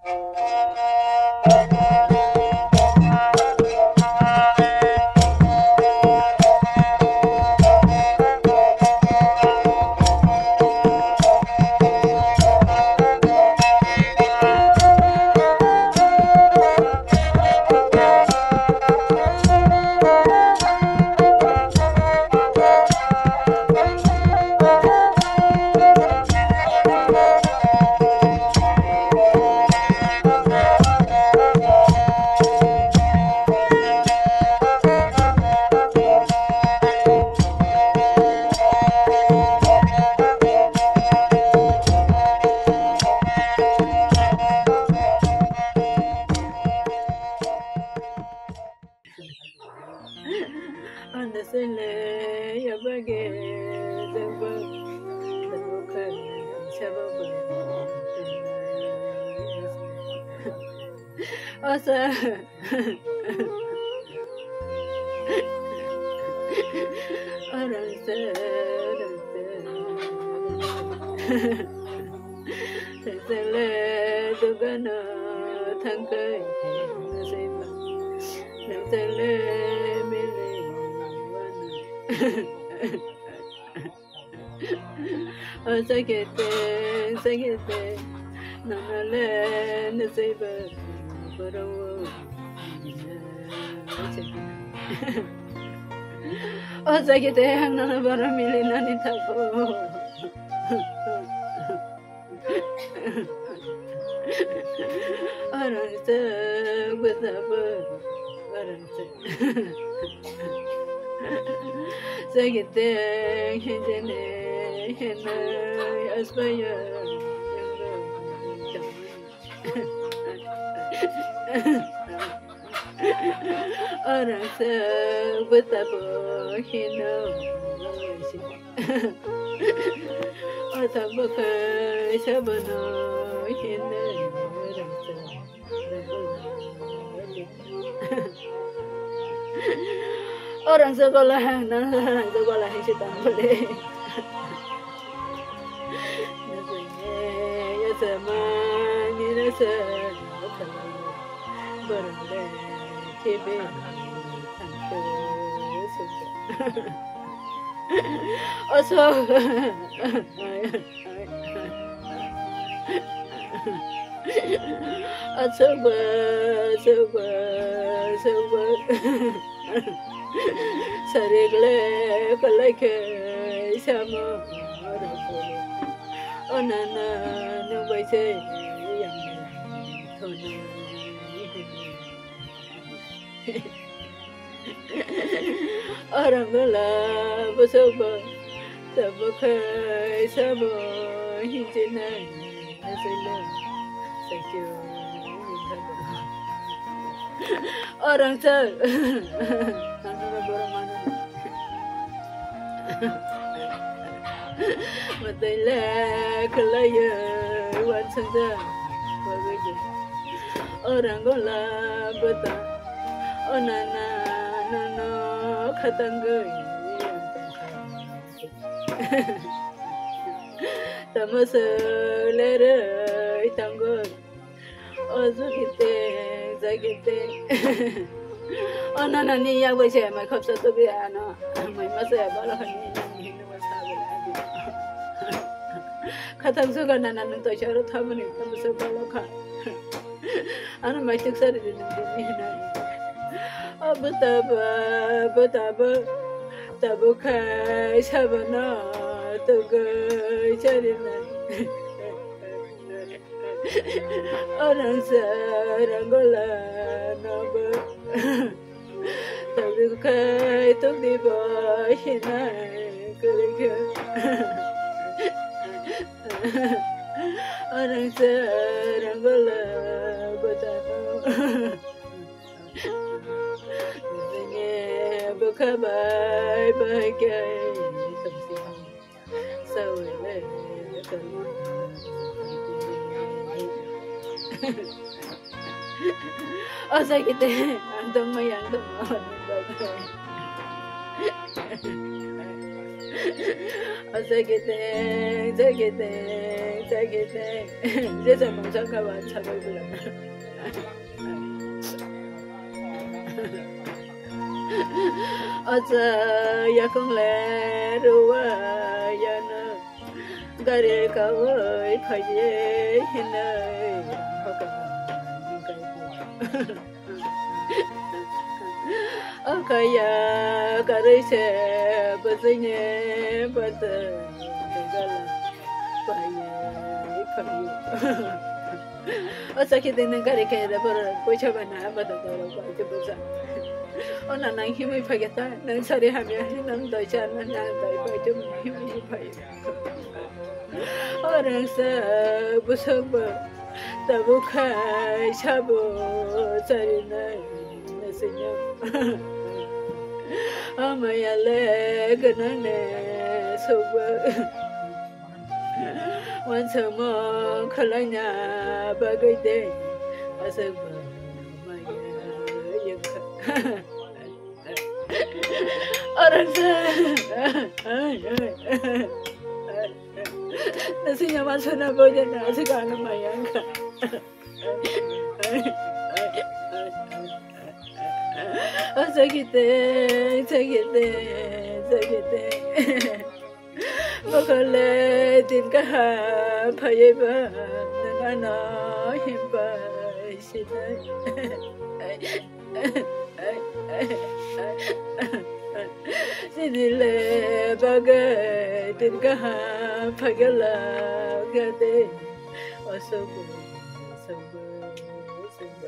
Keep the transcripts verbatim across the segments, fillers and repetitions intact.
Anda sele ya bage jaba. Asa. Orang se, orang se. Sele dugano thangkai nasaiba. Sele mele wana. O sakete, sakete, nanale nasaiba boro. O sakete, ang nana boro mili nani thago. Orang se, betapa orang se. Sakete, hejene, hene, aspaya. Orang se betapa hino. Ota bakai sabano hino. Orang se. Orang se gola hang na, orang se gola hang si tambole. Nasenge ya sama ni rasa. Barang le kebe tangke suka. Oso. Asaba, asaba, asaba. Sarigle kalaike sama. Onana nungbai se yang thona. Orang gola bosok ba, tabuk hai sabo hinjinai nasila sakyo. Orang sa, nangna boro mana. Matele kalaye wansangda baguje. Orang gola bata. Onana nono khatangoi. Tamo se leroi tangoi. O jagite, jagite. O nana ni yak bai se mai khopsa to bi ano. Mai ma se balo hani ni ni ni ma sa bala di. Khatam suga nana nung to charo thamani tam se balo kha. Ano mai tuk sari di nung di ni na. O bata ba, bata ba. Tabu khai sabana tugai charina. Orang sarang gola nobo. Tabu khai tuk di boy hinai kurikyo. Orang sarang gola botano. Bukha bai bai kai. O sakite, ang tongmai, ang tongmai. O sakite, sakite, Tagi tei, je je mungsa kha ba sabai bwla. Acha yakung le ruwa yana, gari kawai phaiye hinai. O kaya karwi se bwswini bwtwi gala paiwi phaio. O sakhi de nang gari kaya da bor poisa bana bata doro bai ke bwsa. O na nang himwi phage ta nang sari hamya hi nang doi cha na nang doi bai ke himwi phaio. Orang sa busaba tabuk khai sabo charinai nasanya. Amaya le ganang ne soba. Wansamo khalaina bagwi de asaba maya yangkha. Orang sa. Nasi nyaman sana boja nasi kana mayangka. Oh, sakite, sakite, sakite. Bokole din kaha phayeba nangano himba sinai. Sinile bagai tin kaham phagala gade. Osobo, osobo, osobo.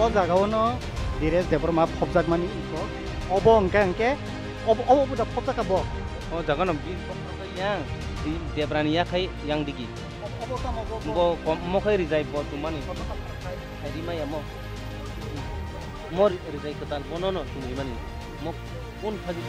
O jagao no Dheeresh Debbarma phobjakmani iko. Obo hwnkhe, hwnkhe, obo, obo buda phobjak kha bo. O jaga no bini phobjak kha yang, di Debrani yakhai yang digi. Obo, obo tamo bo, bo. Bo kom, mo khai rijai bo tumani. Obo tamo khai. Khai rimaya mo. Mo ri-, rijai kwtal bono no tumui mani. Mo kun phaji.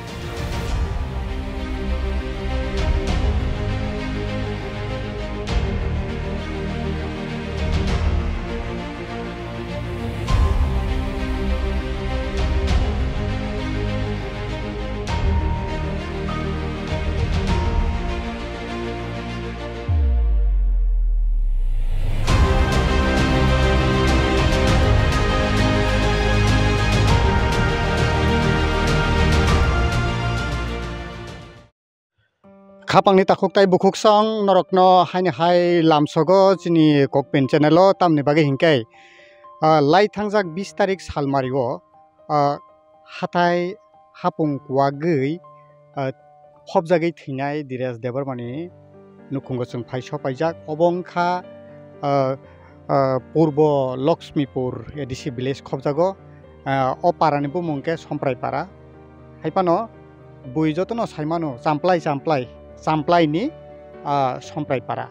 Khapangni takhuk tai bukhuk song norokno haini hai lamsogo chini Kokpin channel o, tamni bagwi hinkhe, ah, lai thangjak bis tarik salmari o, ah, hathai hapung kuwagwi, ah, phobjagwi thwinai Dheeresh Debbarmani nukhungo chwng phai sopaijak. Obo wngkha, ah, ah, Purbo Lakshmipur A D C village khobjago. Ah, o parani bumung khe Somprai para. Haiphano bui jotono saimano Champlai, Champlai, Champlaini, ah, Somprai para.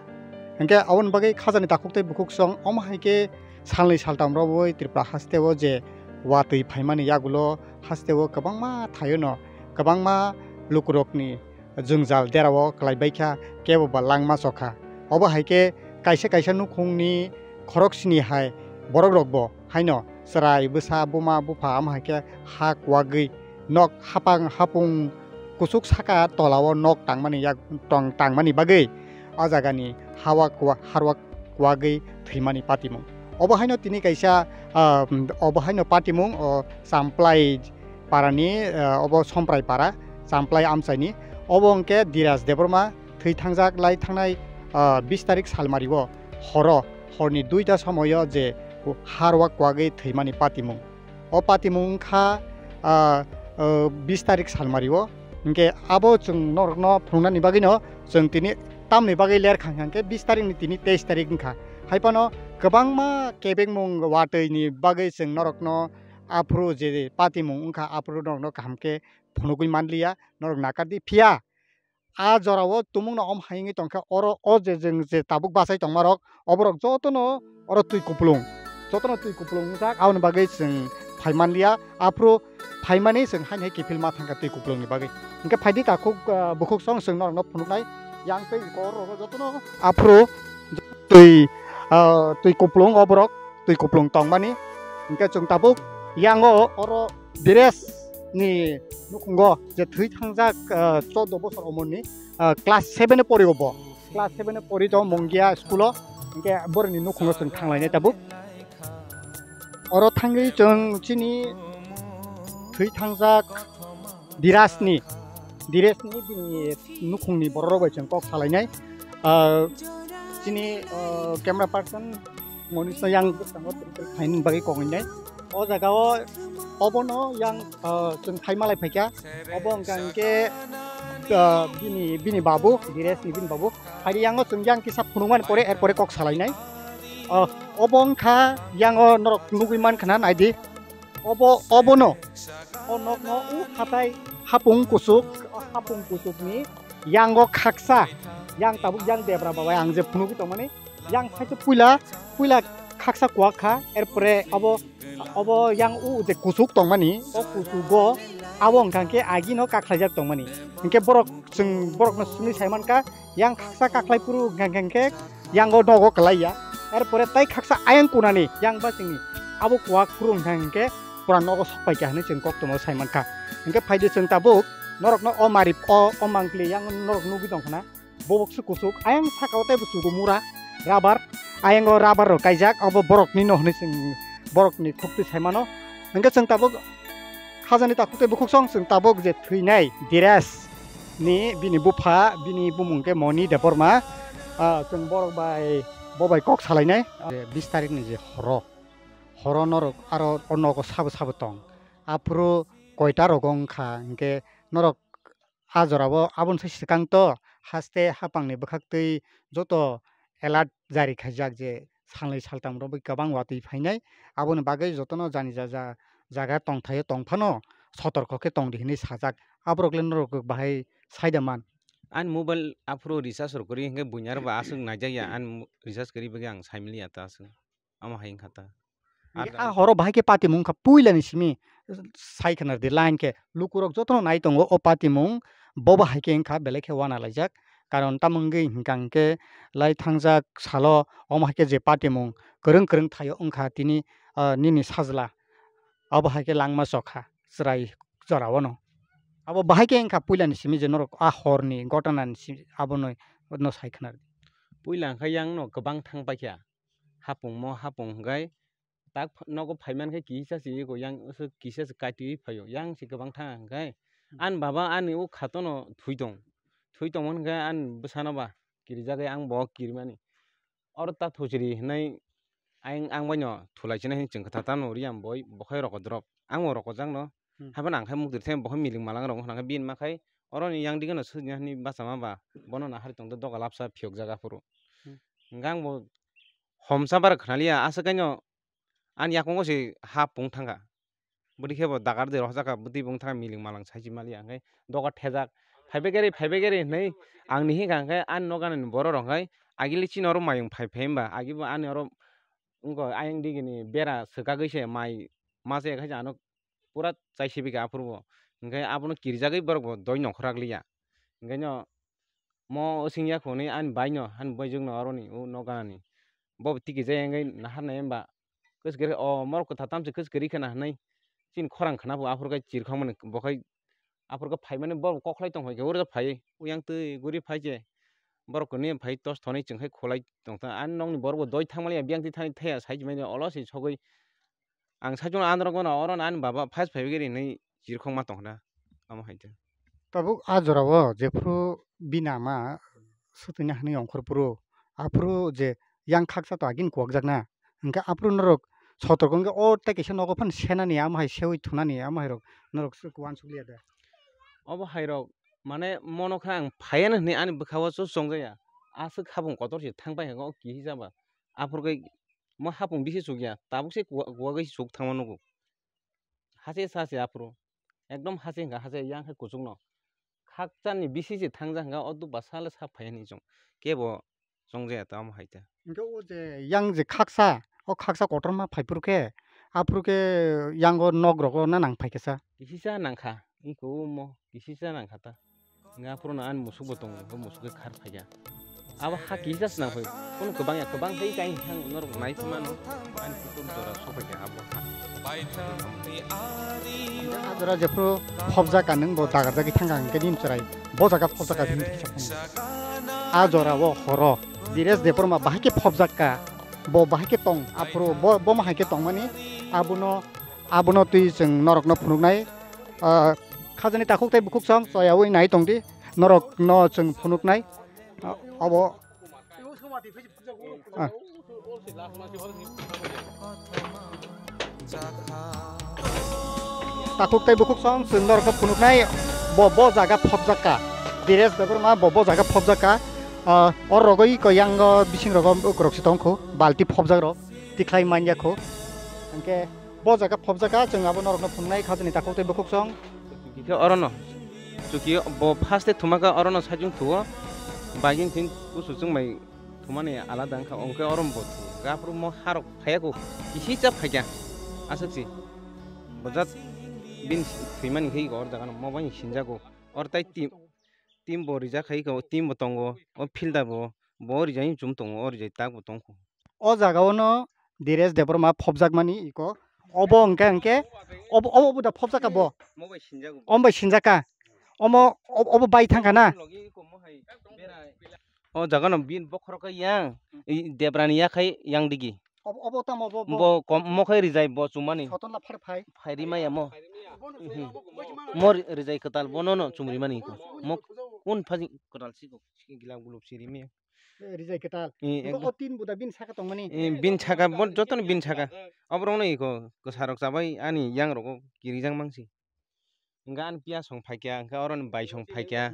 Hinkhe aboni bagwi khajani takhuk tei bukhuk song omo hai khe salnwi saltam rwui Tripura hasteo je watwi phaimani yagulo hasteo kwbangma thaiono kwbangma lukurokni jwngjal derao kwlaibaikha, kebo ba langma chokha. Obo hai khe kaisa kaisa nukhungni khoroksini hai borokrokbo haino chwrai, bwsa, buma, bupha, omo hai khe ha kuwagwi nok hapang hapung kuchuk saka tolao nok tangmani yak-, tong tangmani bagwi o jagani hawa kuwa-, harwa kuwagwi thwimani patimung. Obo haino tini kaisa, ah, obo haino patimung o Champlai parani, ah, obo Somprai para, Champlai amchaini. Obo hwnkhe Dheeresh Debbarma thwi thangjak lai thangnai, ah, bis tarik salmari o horo, horni duita somoio je harwa kuwagwi thwimani patimung. O patimung wngkha, ah, ah, bis tarik salmari o. Hinkhe abo chwng norokno phunuknani bagwino chwng tini tamni bagwi lerkha hwnkhe bis tarikni tini teis tarik wngkha. Haiphano Kwbangma kebengmung watwi ni bagwi chwng norokno aphuru je patimung wngkha, aphuru norokno kaham khe phunugwi manliya, norok nakardi. Phiya a jorao tumungno om hai wngwi tongkha, oro o je chwng je tabuk bachai tongmarok, oborok jotono oro twi kupulung, jotono twi kupulung wngjak, aboni bagwi chwng phai manliya. Aphuru phaimani chwng haino hai kiphil ma thangkha twi kupulungni bagwi. Hwnkhe phaidi takhuk, ah, bukhuk song chwng norokno phunuknai, yang tei kor rok jotono aphuru twi, ah, twi kupulung o borok twi kupulung tongmani. Hwnkhe chwng tabuk yango oro Dires ni nukhungo je thwi thangjak, ah, choudo bosor umorni, ah, class seven e pori o bo. Class seven e pori tong Mongia school o. Hwnkhe boroni nukhungo chwng thanglainai tabuk. Oro thangwi chwng chini thwi thangjak Dirasni, Dirasni bini nukhungni bororok bai chwng kok salainai. Ah, chini, ah, camera person Monisno yang bwskango twi twi khaini bagwi kok wngnai. O jaga o obono yang, ah, chwng khai malai phaikha. Obo wngkha hwnkhe, ah, bini, bini babu, Diresni bini babu. Phaidi yango chwng yang kisa phunukmani pore, er pore kok salainai. Ah, obo wngkha yango norok nugwi mankha na, naidi. Obo, obono, o nokno o hatai hapung kuchuk, o hapung kuchukni yango khaksa, yang tabuk yang debra babai ang je phunugwi tongmani, yang saisa puila, puila khaksa kuak kha, erpore obo, obo yang o je kuchuk tongmani, o kuchugo abo wngkha khe agino kakhlaijak tongmani. Hinkhe borok, chwng borokno swngwi sai mankha, yang khaksa kakhlai phuru hwnkha hwnkhe yango nogo kwlaiya. Erpore tai khaksa ayang kunani yang ba chwngni abo kuak phuru hwnkha hwnkhe pura nogo sokpai kha hinwi chwng koktwmao sai mankha. Hinkhe phaidi chwng tabuk norokno o mari o, o mangpili yang norok nugwi tongkhana. Bobok se kuchuk, ayang saka o teibo chugo mura, rubber, ayango rubber rok kaijak, obo borokni no hinwi chwng borokni khuktwi sai mano. Hinkhe chwng tabuk khajani takhuk tei bukhuk song chwng tabuk je thwinai Dires ni bini bupha, bini bumung khe Moni Debbarma, ah, chwng borok bai bo bai kok salainai. Je bis tarikni je horo, horo norok aro o nogo sabo sabo tong. Aphuru koita rogo wngkha, hinkhe norok a jorao aboni sai swkang to haste hapangni bwkhaktwi joto alert jari khaijak je salnwi saltam romwi kwbang watwi phainai, aboni bagwi jotono jani ja ja jaga tongthaio tongphano sotorko khe tongdi hinwi sajak. Aborok le norok bahai saida man? Ani mobile aphuru recharge rok kwrwi hinkhe buini aro ba aswk naijakya, ani mo-, recharge kwrwi bagwi ang saimiliya ta aswk. Amo hai wngkha ta. Hinkhe a horo bahai khe patimung wngkha puilani simi sai khna di line khe lukurok jotono nai tongo o patimung bo bahai khe wngkha belai khe uanalaijak. Karon tamo wngwi hinkha hinkhe lai thangjak salo omo hai khe je patimung kwrwng kwrwng thaio wngkha tini, ah, nini sajla abo hai khe langma chokha chwrai jorao no. Abo bahai khe wngkha puilani simi je norok a horni gotana ni si-, abono no sai khna di. Puila wngkha yang no kwbang thang paikha. Hapungmo hapung hwnkhe tak ph-, nogo phaiman khe kisa se eko yang se kisa se kaitwi phaio, yang se kwbang thang hwnkhe ani baba ani o khato no thwi tong, thwi tongmani hwnkhe ani bwsano ba kirijagwi ang bo kirimani. Oro ta thosiri hinwi ang, ang baino thulai chinai hinwi chwng kwtha tamo riya boi bo khai roko drop, ang bo roko jakno. Hmm. Haphano ang khai mukdri thai bo khai miling malang rok hwnka khe bini ma khai oroni yang digeno sujina hinwi bachama ba bono nahar tongdo doga lapsa phiyok jaga phuru. Hmm. Hwnkhe ang bo homsa bar khnaliya aswk kaino ani yakungo se ha pung thangkha. Bwdwi khe bo dagar de rohorjak kha, bwdwi bo wng thangkha miling malang sai se maliya, hwnkhe doga thejak. Phaibai gari, phaibai gari hinwi ang ni hika hwnkhe ani nok ganani borok rok hwnkhe agili chini oro mayung phai phai hwnba, agi bo ani oro wngkha ayang digini bera swkagwi se mai masa ya khe ano pura chai sibika aphuru bo. Hwnkhe abono kirijagwi borok bo doi nongkhor rak liya. Hwnkhe no mo wsing ya khoni ani bai no, ani bai jwk no aroni o nok ganani. Bo tiki jai hwnkhe nahar nai hwnba kwchwk kwrwi khe, o morok kwthar tamsi kwchwk kwrwi khwna hinwi chini khorang khwna pho aphuru khe chirkhok mani bo khai aphuru khe phaimani borok koklai tong hoi khe uro phai uyang twi guri phai je borok kwnwi phai tos thonwi chwng khai khulai tong ta ani nokni borok bo doi thang mani biyang twi thani thaya sai mani olo se sogwi ang sai chwng andro gano oro ani baba phai phai gari hinwi chirkhok ma tong khna amo hai khe. Tabuk a jorao jephru bini ama swtwina hinwi ongkhor phuru aphuru je yang khaksa to agini kuwakjakna. Hwnkhe aphuru norok sotorko wngkhe o tei kaisa nogo phano senani, amo hai seui thunani, amo hai rok norok swk uansuk liya da? Obo hai rok mane mono khe ang phaiya hinwi ani bwkha o chuk chongjaya. Aswk habung kotor se thang pai hwnkhe o kihisa ba. Aphuru khe Mo hapung bisi chukya, tabuk se kuwa, kuwagwi se chuk thangma nugo. Hase sa se aphuru. Ekdom hase hwnkha, hase yang khe kuchukno. Khakchani bisi se thangjak hwnkha, o duk bwsalo sa phaiya hinwi chwng. Kebo chongjaya ta omo hai ta. Hwnkhe o je yang je khaksa, o khaksa kotorma phaiphuru khe, aphuru khe yango nok rogo na nang phaikha sa? Kisisa nangkha, iko omo kisisa nangkha ta. Nga phuru na ani musuk bo tongo, bo musuk khe khar phaikha. Abo ha kisisa se nang phai, kono kwbang ya, kwbang khe kai thang norok nai phano, ani kutung jora sok phaikha abo ha. A jora jephuru phobjak ka nwng bo dagarjagwi thangkha hwnkhe nini chwrai bo jaga phobjak ka hinwi kisa phunuknai. A jora o horo Dires Debbarma bahai khe phobjak ka, bo bahai khe tong, aphuru bo, bo ma hai khe tongmani, abono, abono twi chwng norokno phunuknai. Ah, khajani takhuk tei bukhuk song choyaui nai tongdi, norokno chwng phunuknai. Ah, obo. Ah. Takhuk tei bukhuk song chwng norokno phunuknai, bo, bo jaga phobjak ka. Dires Debbarma bo, bo jaga phobjak ka. Ah, o rogwi ko yang o bising rogo ukrok se tong kho, balti phobjak rok tikhlai man ya kho. Hwnkhe bo jaga phobjak ka, chwng abo norokno phunuknai khajani takhuk tei bukhuk song. Khe orono. Chuki bo first e thumaka orono sajung thuo. Bagin thin kusu chwngmai thumani alada wngkha, onkhe oro bo thu. Gaphuru mo harok phaiya kho. Kisi cha phaikya. Aswk si. Bojat bin thwimani khe or jaga no mo bai sinjago. Or tai team, team bo rijak khai kho, team bo tongo. O fielder bo, bo rijai chum tongo, o rijai tak bo tongkho. O jaga o no Dires Debbarma phobjakmani iko. Obo hwnkhe, hwnkhe obo, obo, obo da phobjak ka bo? Mo bai sinjago. Om bai sinjak ka? Omo, ob-, obo bai thang kha na? Logi iko mo hai berai. O jaga no bin bokhorok khe yang, i Debrani yakhai yang digi. Obo, obo tamo bo, bo. Bo kom, mo khai rijai bo chumani. Soton la phar phai. Phairi maya mo. Bono Mhm. Mo ri-, rijai kwtal bo no no chumri mani iko. Mo kun phaji kwtal si ko. Gilam guluk siri maya. Eh, rijai kwtal. Eh, hwnkhe ekdom. O tin buda bini saka tongmani. Eh, bini saka, bo jotono bini saka. Oborokno iko kwsarok chabai ani yangrogo kirijak mangsi. Hwnkhe ani piya song phaikya, hwnkhe oroni bai song phaikya.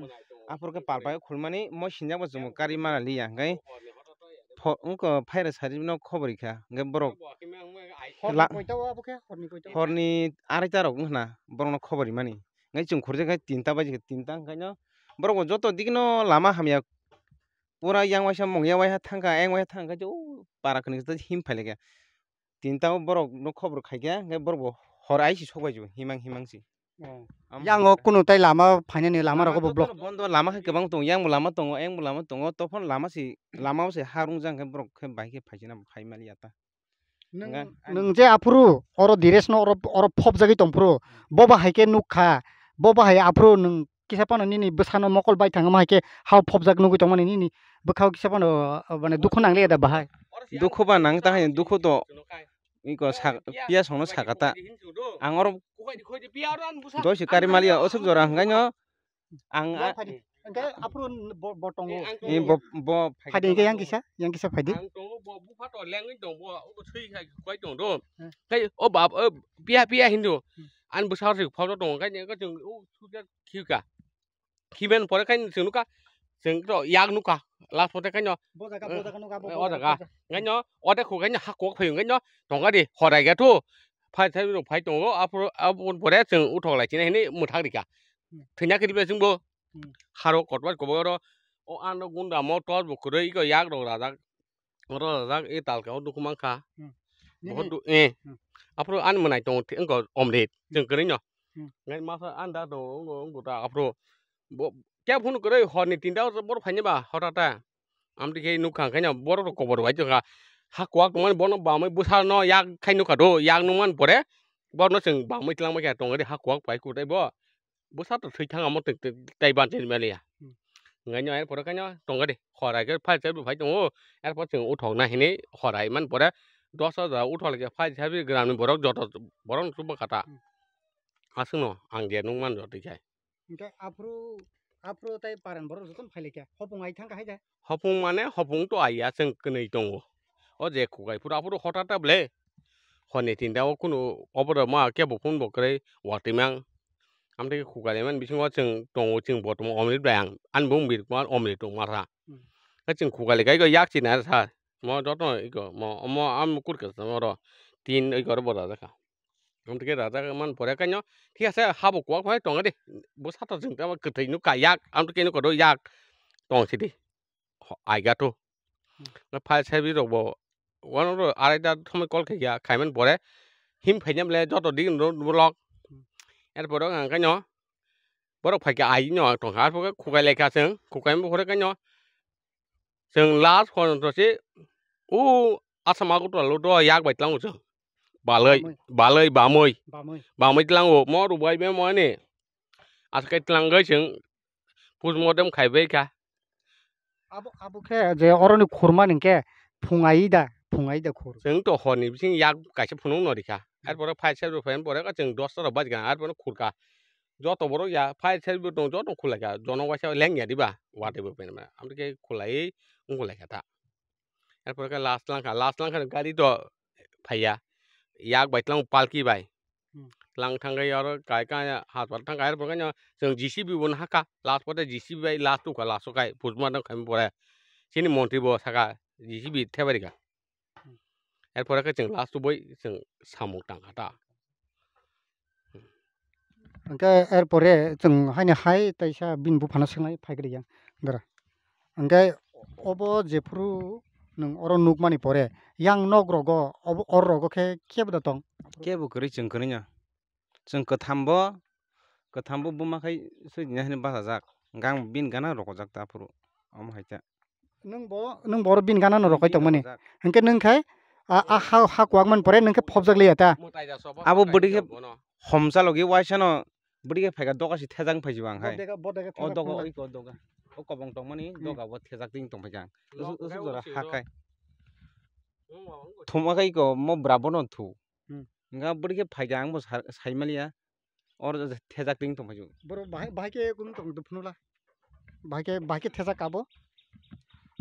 Aphuru khe palpai khulmani mo sinjak bo chwngbo kari mana liya, hwnkhe pho-, wngkha phaira sari no khobor rikha, hwnkhe borok Horni la-, koita o abo khe? Horni koita o? Horni araita rok wngkha na borokno khobor rimani. Hwnkhe chwng khurjak khe tinta baji kha, tinta hwnkhe no borok bo joto dikno lama hamya. Pura yang waisa mung yang waisa thangkha, yang waisa thangkha, o para khni him phailaikha. Tinta o borok no khobor khaikha, hwnkhe borok bo hor aisi sokbaiju himang himang si. Oh. Am- Yang o kunu tai lama phainani lama rok bo block. Bondo lama khe kwbang tongo, yang bo lama tongo, yang bo lama tongo, tophon lama si, lama o se ha rungjak hwnkhe borok khe bai khe phaisina phai maliya ta. Nwng, Hwnkhe nwng je aphuru oro Dires no oro, oro phobjagwi tongphuru, bo bahai khe nukha, bo bahai aphuru nwng kisa phano nini bwsano mokol bai thangma hai khe hao phobjak nugwi tongmani nini bwkhao kisa phano, uh, mane dukhu nangliya da bahai? Dukhu ba nang ta hai, dukhu to iko sa-, piya songno sakata. Ang oro dosi kari maliya osuk jora hwnkhaino ang a- Hwnkhe aphuru bo, bo tongo. Eh, bo, bo phaidi hwnkhe yang kisa, yang kisa phaidi. Ang tongo, bo bupha to lengwi tong, bo, bo sui khai koi tong do. Hmm. Khai o bab, o piya, piya hindu. Hmm. An bwsa se photo tongo, khai ne ka chwng o suja khika. Khiben pore khai chwng nuka, chwng to yak nuka. Last photo khai no. Bo jaga, bo jaga nuka, bo, eh, bo o jaga, jaga. Bo jaga. Khai no, o de khu khai no hakok phai khai no, tonga di, horai ga thu. Phai thai ro phai tongo, aphuru, aphuru pore chwng uthok lai chini hini muthak rika. Hmm. Thwina kiri be chwng bo. Hmm. Haro kotbas kobo oro o ano gunda mo tor bo kwrwi iko yak rok rajak. Oro rajak e talka o dukhu mankha. Hmm. Bohot Nini? Du-, eh. Hmm. Aphuru ani mwnai tongo thi-, wngkha Omrit. Hmm. Chwng kwrwi no. Hmm. Ngai masa ani da tongo wngkha, wngkha ta aphuru. Bo, kya phunu kwrwi horni tinta o bor phaini ba hota ta. Amtwi khe nukha khaino borok rok kobor bai tongkha. Ha kuak tongmani bono bamwi bwsano yak khai nukha do, yak nukmani pore borokno chwng bamwi twlangma khe tongri ha kuak pai kwtai bo. Bwsa to thwi thang amo tei, tei, tei ban tei maliya. Hmm. Ngaino er pore kaino tongri horai khe phai tei phai tongo. Er pore chwng uthok na hini horai man pore dos hajar uthok le khe phai tei gram ni borok joto borok no chuba kata. Hmm. Aswkno ang je nukman jotoi khe. Hwnkhe aphuru, aphuru tei paran borok jotono phailaikha. Hopung ai thangkha hai de? Hopung mane hopung to aiya chwng kwnwi tongo. O je khukai phuru aphuru hota ta ble. Honi tinda o kunu obo rok ma kebo phone bo kwrwi watwi mang. Amtwi khukai man bisingo chwng tongo chwng bo tongo omrit bai ang. Ani bung bir kuma omrit tong masa. Hmm. Khe chwng khukai kai yak china sa. Mo joto iko, mo, mo am kur ka mo ro. Tin iko ro bo raja ka. Am tike raja ka man pore ka nyo. Thik ase, habo kuak phai tonga de. Bo sato jeng ta kwthai nu ka yak, am tike nu ko do yak. Tong si di. Ho, ai ga to. Hmm. Na phai sai bi rok bo. Wano ro arai da thomai kol khe ya, khaiman pore. Him phai nyam le joto di no lok. Hmm. Er pore ang ka nyo. Borok phai khe ai no tong kha, ar pore khukai lai kha chwng. Khukai mo pore ka nyo. Chwng last phono to se o Assam Agartala lo do yak bai tlango chwng. Balai, Bamwi. Balai bamwi. Bamwi. Bamwi tlango mo rubai be mo ani. Aswk kai tlangwi chwng postmortem khai bai kha. Abo, abo khe je oroni khurmani khe phungai da, phungai da khur. Chwng to horni bising yak kaisa phunuk no rikha. Hmm. Erpore fire service phaiyani pore chwng dosta rok bajikha, erpore khurkha. Joto borok ya fire service bo tongo, joto khulai kha. Jono waisa leng ya diba, watwi bo phaimani. Amtwi khe khulaiwi wngkhulai kha ta. Erpore khe last langkha, last langkha gari to phaiya. Yak bai tlang palki bai. Hmm. Tlang thangwi oro kai ka haspatal thangkha, erpore khe chwng J C B bo nahakha. Last pote J C B bai last tukha, last o kai postmortem khaimani pore. Chini montri bo sakha J C B thebarikha. Erpore khe chwng last o bai chwng samung tangkha ta. Hwnkhe erpore chwng haino hai taisa bini buphano swngnai phaikriyang dara. Hwnkhe obo jephuru nwng oro nukmani pore yang nok rogo obo or rogo khe kebo da tong? Kebo kwrwi chwng kwrwino. Chwng kwthambo, kwthambo buma khai swi tini haino bachajak. Gang bini gana rokojak ta aphuru. Omo hai ta. Nwng bo, nwng bo oro bini gana no rokai tongmani. Rokojak. Hwnkhe nwng khai a, a ha, ha kuak man pore nwng khe phobjak liya ta. Abo bwdwi khe homsa logi waisa no bwdwi khe phaikha doga si thejak phai jibo ang khai. Bodega, bodega. O thejak doga, phunla. Oi ko doga. O kobong tongmani Hmm. doga bo thejak ting tong phaikha ang. Usuk, usuk jora ha khai. Thuma khai ko mo bwra bono thu. Hmm. Hwnkhe bwdwi khe phaikha ang bo sa-, saimaliya. Or thejak ting tong phai. Boro bahai, bahai khe kunu tong phunukla. Bahai khe, bahai khe thejak abo.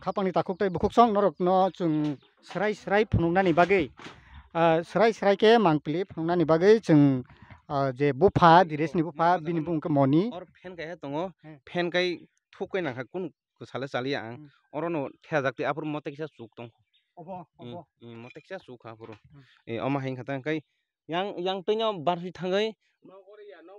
Khapangni takhuk tei bukhuk song norok no chwng srai srai phunuknani bagwi, ah, srai srai khe mangpili phunuknani bagwi chwng, ah, je bupha, Diresni bupha, bini bumung khe Moni. Or fan kaiha tongo, Hmm. fan kai thuk kai nangkha kunu kwsale chaliya ang. Hmm. Oro no thejak twi aphuru mote kisa chuk tong. Obo, Hmm, obo. Hmm, mote kisa chuk kha aphuru. Hmm. Eh, omo hai kha ta kai yang, yang twi no barsi thangwi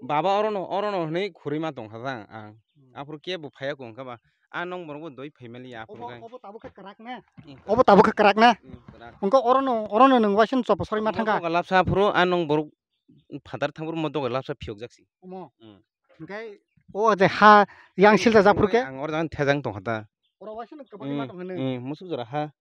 baba oro no, oro no hwnwi khurui ma tong kha ta ang. Hmm. Aphuru kebo phaiya kong kha ba. A nong borok bo doi phai mali ya aphuru Obo, kai. Obo tabuk khe kwrak na? Hmm. Obo tabuk khe kwrak na? Hmm, kwrak. Wngkha oro no, oro no nwng waisa no chopo sori ma thang kha. Doga lapsa aphuru a nong borok phatar thang phuru mo doga lapsa phiyok jak si. Omo. Hmm. Hwnkhe o je ha yang silsa jak phuru khe? Ang oro jang thejang tong kha ta. Oro waisa no kwbangma Hmm, tong hwnwi. Hmm, musuk jora ha.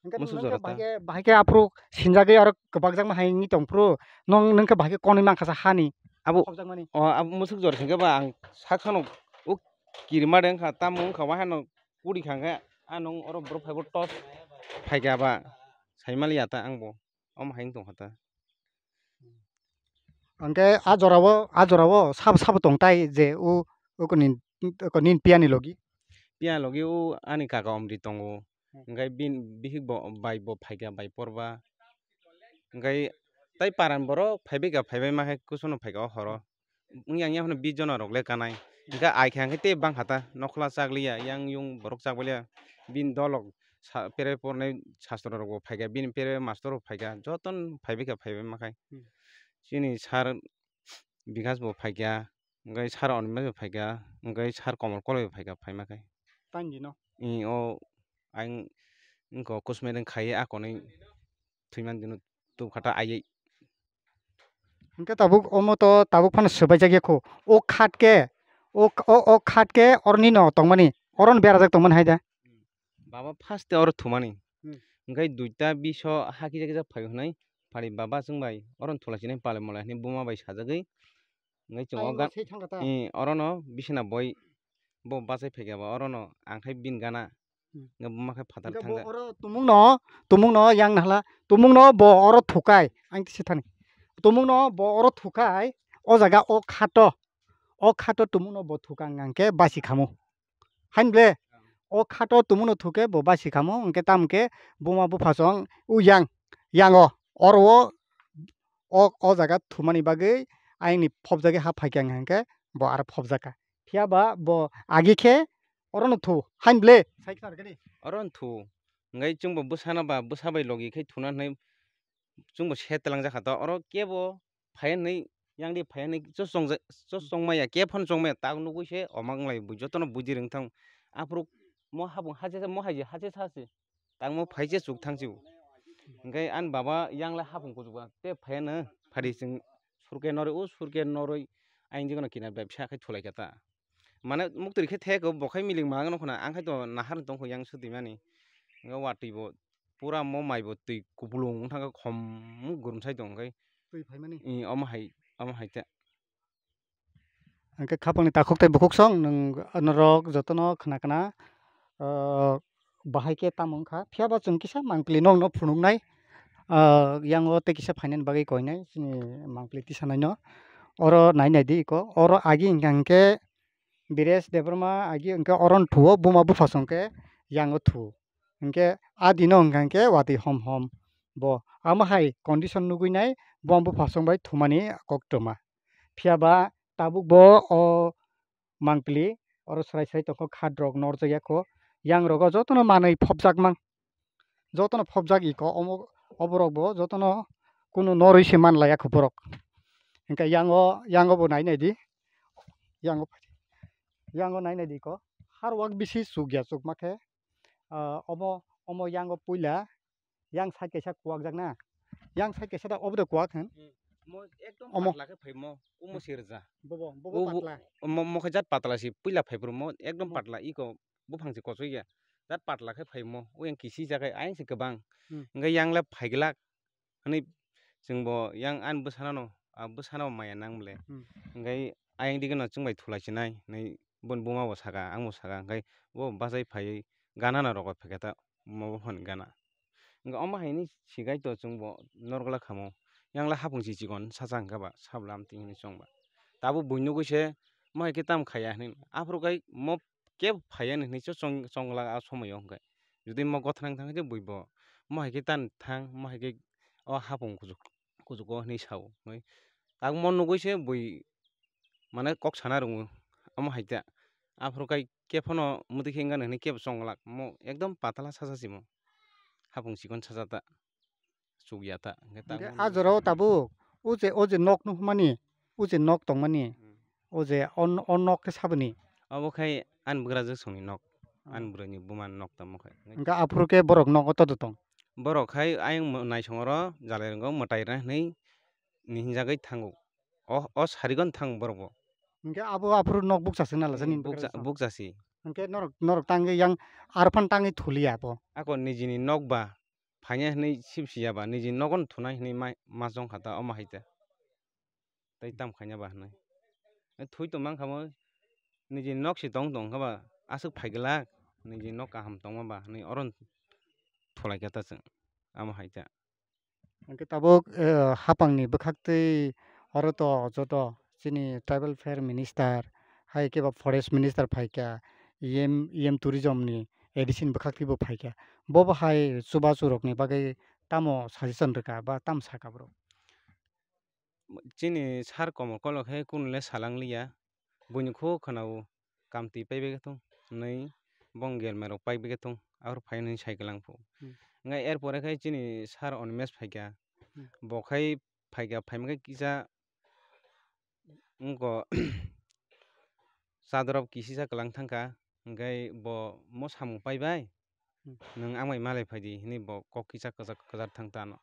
Hwnkhe Musuk nwng khe jora ta. bahai khe, bahai khe aphuru sinjagwi aro kwbakjakma hai wngwi tong phuru nwng, nwng khe bahai khe konwi mankha sa hani Abo, khobjakmani. O, abo musuk jora singkhe ba ang sak sano o kirima de wngkha, tamo wngkha, wahano kuri kha hwnkhe, ano oro borok phaibo tos phaikha ba, saimaliya ta ang bo, omo hai wng tongkha ta. Hwnkhe a jorao, a jorao sabo, sabo tong tai je o, o koni, o koni piyani logi? Piyani logi o ani kaka Omri tongo. Hmm. Hwnkhe bini bihik bo, bai bo phaikha bai porba. Hwnkhe tai paran borok phaibaikha, phaibai ma khe kusuno phaikha o horo. Hmm. Wngya wngya phano bis jona rok le kanai. Hmm. Hwnkhe ai khe hwnkhe tei bangkha ta, nokhla chakliya, yang yung borok chakliya. Bini dolok sa-, pere pornai sastro rok bo phaikha, bini pere mastor rok phaikha, jotono phaibaikha, phaibai ma khai. Hmm. Chini sir Bikas bo phaikha, hwnkhe sir Animesh bo phaikha, hwnkhe sir Komol Koloi bo phaikha, phaima khe. Tang di no? I, o, ang wngkha Kusmedeng khai a konwi thwimani dino tubukha ta aiwi. Hwnkhe tabuk omo to tabuk phano swbaijak ya kho. O khat khe, o, o, o khat khe oroni no tongmani, oro no berajak tongmani hai da. Baba first te oro thumani. Hmm. Hwnkhe duita biso ha kisa kisa phai hwnwi pari baba chwng bai oro no thula sinai pale mole hinwi buma bai sajagwi. Hwnkhe chwng o Ai, ga-, sei thangkha ta? Eh, oro no bisina boi bo bachai phaikha ba oro no ang khai bini gana. Hmm. Hwnkhe buma khe phatar Hwnkhe bo thangkha. Oro tumung no, tumung no yang nahla, tumung no bo oro thukai, ang tisi thani. Tumung no bo oro thukai, o jaga o khato, o khato tumung no bo thuka hwnkhe basi khamu. Hain ble, o khato tumung no thukhe bo basi khamu, hwnkhe tamo khe buma bupha song u yang, yang o, oro o, o, o jaga thumani bagwi ayang ni phobjagwi ha phaikha hwnkhe bo aro phobjakha. Phiya ba bo agi khe oro no thu, hain ble, sai khna rwgani. Oro no thu. Hwnkhe chwngbo bwsano ba bwsa bai logi khe thuna hwnwi chwngbo se twlangjak kha to. Oro kebo phai hwnwi, yang di phai hwnwi chosong ja-, chosong maya, kebo phano chong maya, tak nugwi se omo wnglai bui jotono buji rwng thang. Aphuru mo hapung hache sa, mo hai je hache sa se. Tangmo phai je chuk thang si bo. Hwnkhe ani baba yang le hapung kuchuk ba, te phai hwnwi phadi chwng surke norwi, o surke norwi ayang jikno kinar bai bwsa khai thulai kha ta. Mane muktwi khe thek bo khai miling ma nokho na, ang khai to nahar tong kho yang swtwi mani. Hwnkhe watwi bo pura mo mai bo twi kupulung wng thang kha, khom gurumsai tong khai. Twi phaimani? I, omo hai, omo hai ta. Hwnkhe khapangni takhuk tei bukhuk song nwng norok jotono khna khna, ah, bahai khe tamo wngkha. Phiya ba chwng kisa mangpili nokno phunuknai, ah, yango tei kisa phainani bagwi koinai chini mangpili tisanaino. Oro nai nai di iko. Oro agi hwnkha hwnkhe Biresh Debbarma agi hwnkhe oro thuo, buma bupha song khe yango thuo. Hwnkhe a dino hwnkha hwnkhe watwi hom hom bo. Amo hai condition nugwi nai buma bupha song bai thumani koktwma. Phiya ba tabuk bo o mangpili oro srai srai tongkho, khat rok norjak ya kho, yang rogo jotono manwi phobjak mang, jotono phobjak iko omo, oborok bo jotono kunu norwi se man laiya kho borok. Hwnkhe yango, yango bo nai nai di, yango, yango nai nai di iko, har wak bisi chuk ya, chukma khe, ah, omo, omo yango puila yang side kaisa kuwak jak na, yang side kaisa da obo de kuwak hwn. Hmm. Mo ekdom omo patla khe phaimo, omo hmm, sirja. Bobo, bobo o bo-, patla. Mo, mo khe jat patla si puila phai bro mo ekdom hmm, patla iko buphang se kochoi ya. Jat patla khe phaimo, o yang kisi jagai ayang se kwbang. Hmm. Hwnkhe yang le phaiglak hwnwi chwng bo yang ani bwsano no, a bwsano maya nang bole. Hmm. Hwnkhe ayang dige no chwng bai thulai sinai hwnwi boni buma bo saka, ang bo saka, hwnkhe bo bachai phaiwi gana na rogo pheketa mo bo phani gana. Hwnkhe omo hai hwnwi sikai to chwngbo norok le khamo. Yang le hapung si chikon sacha hwnkhe ba sabla amtwi hwnwi chwngba. Tabuk bui nugwi se mo hai khe tamo khaiya hwnwi. Aphuru khai mo kebo phaiya hwnwi se chwng-, chwngla a somoyo hwnkhe. Jodi mo gothanang thang khe buibo mo hai khe tan thang, mo hai khe o hapung kuchuk, kuchugo hwnwi sao. Hwnwi tabuk mo nugwi se bui mane kok sana rwngo, omo hai ta. Aphuru kai khe phano mwtwi khe wngkha hwnwi kebo chonglak, mo ekdom patala sacha simo. Hapung chikon sacha ta, chuk ya ta. Hwnkhe ta hwnkhe mo a nugwi jorao se tabuk, o je, o je nok nukmani, o je nok tongmani, hmm, o je on-, o nok khe saboni? Obo khai ani bwgrajwk songni nok, oh, ani bwrwini buma nok tamo khai. Hwnkhe aphuru khe borok nogo todo tong? Borok khai ayang mo-, naisong oro jalai rwngo mwtai rwna hwnwi ni hinjagwi thango. O, o sarigon thang borok bo. Hwnkhe abo aphuru nok bukcha se nala, hmm, jani bukcha, bukcha se. Hwnkhe norok, norok tangwi yang arphan tangwi thuliya abo. Ako nijini nok ba phaina hwnwi sibsi ya ba, nijini nogo thunai hwnwi ma, ma chong kha ta, omo hai ta. Tei tam khaina ba hwnwi. Thui tong mang kha mo, nijini nok se tong tong kha ba, aswk phai glak, nijini nok kaham tongma ba hwnwi oro thulai kha ta chwng, omo hai ta. Hwnkhe tabuk, eh, hapangni bwkhaktwi oro to joto chini tribal fair minister, hai khe ba forest minister phaikha, E M, E M tourism ni A D C ni bwkhaktwi bo phaikha. Bo bo hai chubachu rokni bagwi tamo suggestion rwkha ba tamo sakha borok? Chini sir Komol Kolok khe kunu le salangliya. Buini kho khwnao, kamtwi paibai khe thung hwnwi, bong gelmai rok paibai khe thung, aphuru phai hwnwi sai kwlang phu. Hmm. Hwnkhai er pore khai chini sir Animesh phaikha, hmm, bo khai phaikha, phaima khe kisa wngkha chadorop kisisa kwlang thangkha, hwnkhe bo mo samung paibai, hmm, nwng ang bai malai phaidi hwnwi bo kok kisa kwchak kwchar thang ta ano.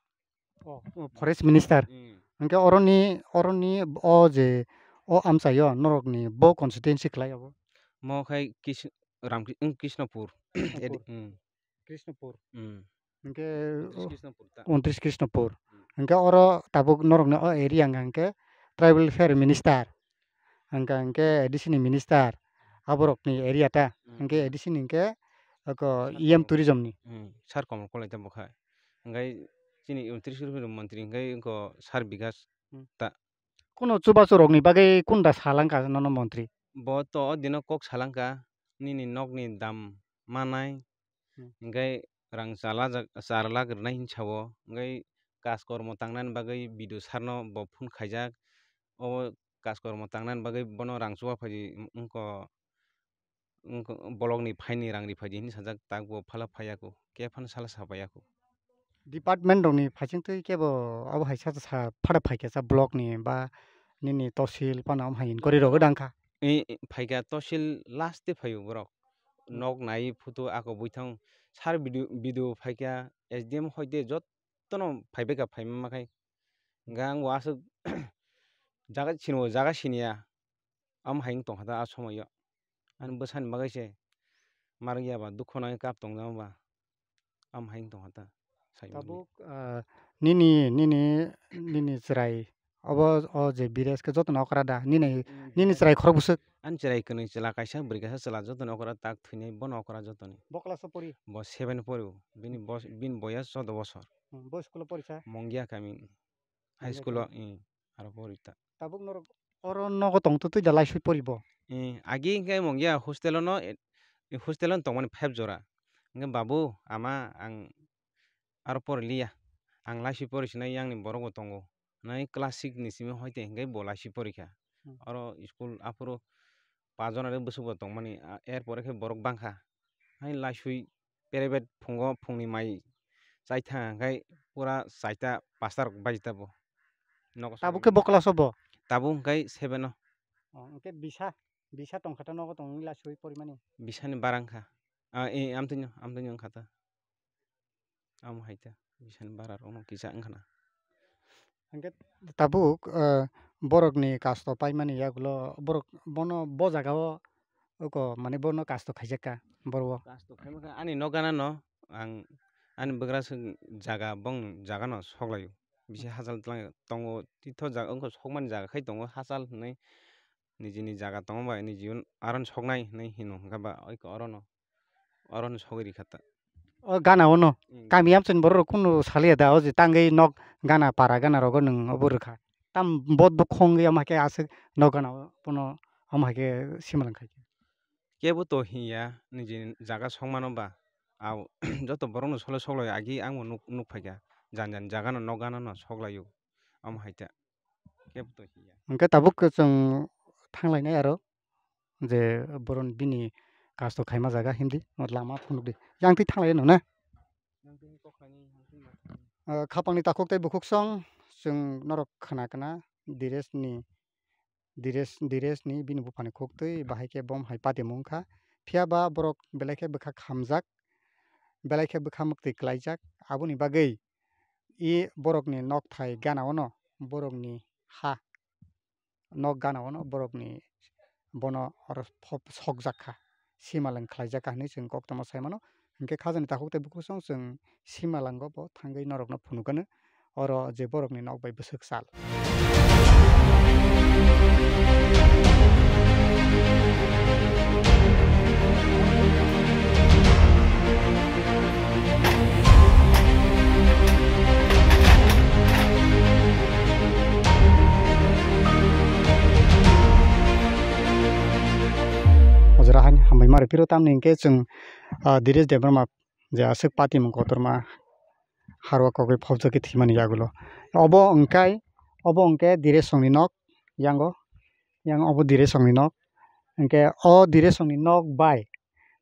Oh, oh, forest minister. Hmm. Hwnkhe oroni, oroni o je o amchaio norokni bo constituency khlai abo? Mo khai Kis-, Ramkri-, wng Krishnapur. Krishnapur. Edi-, hmm. Krishnapur. Hmm. Hwnkhe wntrish o Krishnapur ta. Wntrish Krishnapur. Hmm. Hwnkhe oro tabuk norokni o area wngkha hwnkhe tribal fair minister. Hwnkha hwnkhe A D C ni minister, aborokni area ta, hmm, hwnkhe A D C ni hwnkhe oko sir E M Komol. Tourism ni. Hmm, sir Komol Kolai ta bokha. Hwnkhe chini wntrish montri hwnkhe oko sir Bikas, hmm, ta. Kuno chubachu rokni bagwi kunda salangkha nono montri? Bo to o dino kok salangkha, nini nokni dam manai, hmm, hwnkhe rang chala jak-, char lakh rwnai hinwi sao, hwnkhe kaj kormo tangnani bagwi B D O sir no bo phone khaijak, o kaj kormo tangnani bagwi bono rang chuba phaidi wngkha, wngkha, bolokni phaini rang ri phaidi hinwi sajak, tak bo phala phaiya kho, khe phano sala sa paiya kho. Department rokni phaising twi kebo abo hai sa, sa phada phaikha sa block ni ba nini tosil phano am hai inquiry rok dang kha. I, i, phaikha tosil last de phaio borok. Hmm. Nok nai photo ako buithang sar video, video phaikha S D M hoi de jottono phaibai kha phaima makhai. Hwnkhe ang bo aswk jaga sini bo jaga siniya. Am hai wng tongkha ta a somoio. Ani bwsani bagwi se marwk ya ba, dukhu nangwi kap tongjama ba. Am hai wng tongkha ta, sai manwi. Tabuk, ah, nini, nini, nini chwrai obo, o je Bires khe jotono okra da? Nini, mm, nini chwrai khorok bwswk? Ani chwrai kwnwi chwla kaisa, bwrwi kaisa chwla jotono okra, tak thwinai bono okra jotoni. Bo class o pori? Bo seven pori o. Bini bos-, bini boyas choudo bosor. Hmm, bo school o pori sa? Mongia kami. High school o, eh, aro pori ta. Tabuk norok oro nogo tong twi da laisui pori bo? Eh, agi hwnkhe mungya hostel o no, eh, hostel o no tongmani five jora. Hwnkhe babu, ama, ang aro pori liya. Ang laisui pori sinai, yang ni borok bo tongo. Nai class six ni simi hoite hwnkhe bo laisui pori kha. Hmm. Oro school aphuru pajona re bwswk bo tongmani, a, er pore khe borok bangkha. Hai laisui private phungo phungni mai chai thang khe pura chaita pasta rok baji ta bo. Nogo tabuk khe bo class o bo? Tabuk hwnkhe seven o. Oh, hwnkhe bisa, bisa tongkha ta nogo tongwi laisui porimani? Bisani bara wngkha. Ah, eh, amtwino, amtwino wngkha ta. Amo hai ta, bisani bara rokno kisa wngkha na. Hwnkhe tabuk, eh, borokni kasto paimani yagulo borok bono bo jagao oko, mane bono kasto khaijak kha borok o. Kasto khaima khe ani nok gana no ang ani bwgra swk jaga bong jaga no sok laio. Bisi hachal twlang tongo, titho jaga wngkha sokmani jaga khai tongo hachal hinwi nijini jaga tongo bai niji aron soknai hinwi hino hwnkha ba oi oro no. Oro no sogwi rikha ta. O gana o no. Hmm. Kami amchani borok rok kunu saliya da, o je tangwi nok gana para gana rogo nwng obo rwkha. Tam bot bo khongwi omo hai khe aswk nok gana o bono omo hai khe simalwng khai khe. Kebo to hiya niji jaga songmano ba. Au joto borok no solo solo agi ang bo nuk, nuk phaikha. Jan jan jaga no nok gana no soklaio. Omo hai ta. Kebo to hiya. Hwnkhe tabuk chwng thanglainai aro. Je boron bini kasto khaima jaga himdi, o lama phunukdi. Yang twi thanglai no na? Ah, khapangni takhuk tei bukhuk song, chwng norok khna khna Diresni, Dires, Diresni bini buphani khuk twi bahai khe bom hai patimung kha. Phiya ba borok belai khe bwkha khamjak, belai khe bwkha mwktwi klaijak. Aboni bagwi i borokni nokthai gana-o no borokni ha nok gana-o no borokni bono oro pho-, sokjak kha, simalwng khlaijak kha hinwi chwng koktwma sai mano. Hinkhe khajani takhuk tei bukhuk song chwng simalwngo bo thangwi norokno phunukgwno, oro je borokni nok bai bwswk sal. O jora haini hambai ma rw phiro, tamni hinkhe chwng, ah, Diresh Debbarma je aswk patimung kotorma harwa kogwi phobjagwi thwimani yagulo. Obo hwnkhe, obo hwnkhe Diresh songni nok, yango, yang obo Diresh songni nok. Hinkhe o Diresh songni nok bai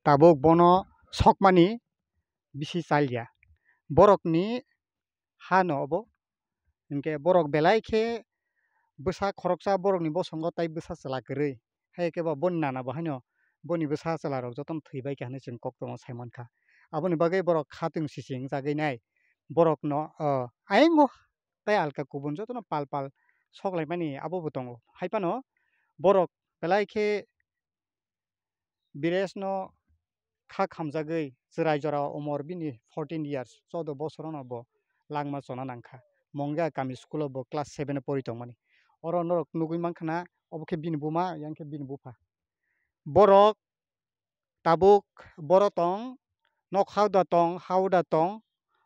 tabuk bono sokmani bisi chalya. Borokni ha no obo. Hinkhe borok belai khe bwsa khoroksa borokni bosongo tai bwsa chwla kwrwi. Hai khe bo boni nana bo haino boni bwsa chwla rok jotono thwi bai kha hinwi chwng koktwma sai mankha. Aboni bagwi borok khatwng sisi wngjagwi nai. Borokno, o, ayang o tei alka kubun jotono pal pal sok laimani abo bo tongo. Hai phano borok belai khe Bireshno kha khamjagwi chwrai jora umor bini fourteen years, choudo bosorono bo langma chona nangkha. Mongia kami school-o bo class seven-o pori tongmani. Oro norok nugwi mankha na, obo khe bini buma, yang khe bini bupha. Borok tabuk boro tong, nok hauda tong, hauda tong,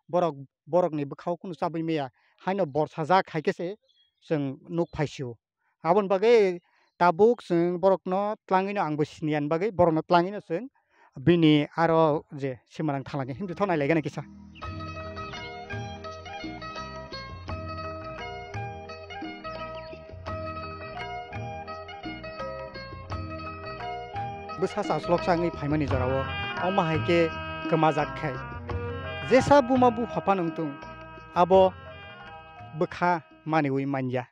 borok, borokni bwkhao kunu chabwi maya. Haino borsajak hai khe se chwng nuk phaisio. Aboni bagwi tabuk chwng borokno tlangwino, angbo siniya ni bagwi borokno tlangwino chwng bini aro je simarang thalangkhe himtwi tho nailaigana kisa. bwsa chasloksa wngwi phaimani jorao, omo hai khe kwmajak khai. Jesa buma bupha phano wngthung, abo bwkha maniwi manya.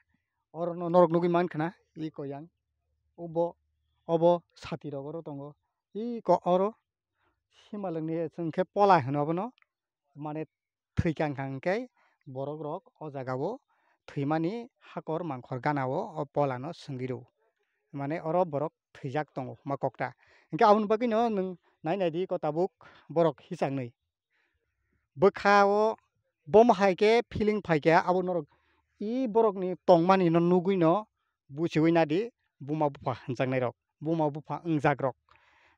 Orono norok nugwi mankha na, iko yang. Obo, obo sati rok oro tongo. Iko oro simalwngni chwng khe pola hino obono. Mane thwi kang kang khe borok rok o jaga o thwimani hakor mangkhor gana o, o pola no swngwi rw. Mane oro borok thwijak tongo ma kokta. Hinkhe aboni bagwi no nwng nai nai di ko tabuk borok hichaknwi. Bwkha o bomo hai khe feeling phai khe abo norok i borok ni tongmani no nugwi no buchiwi nadi buma bupha hwnjaknai rok, buma bupha wngjak rok.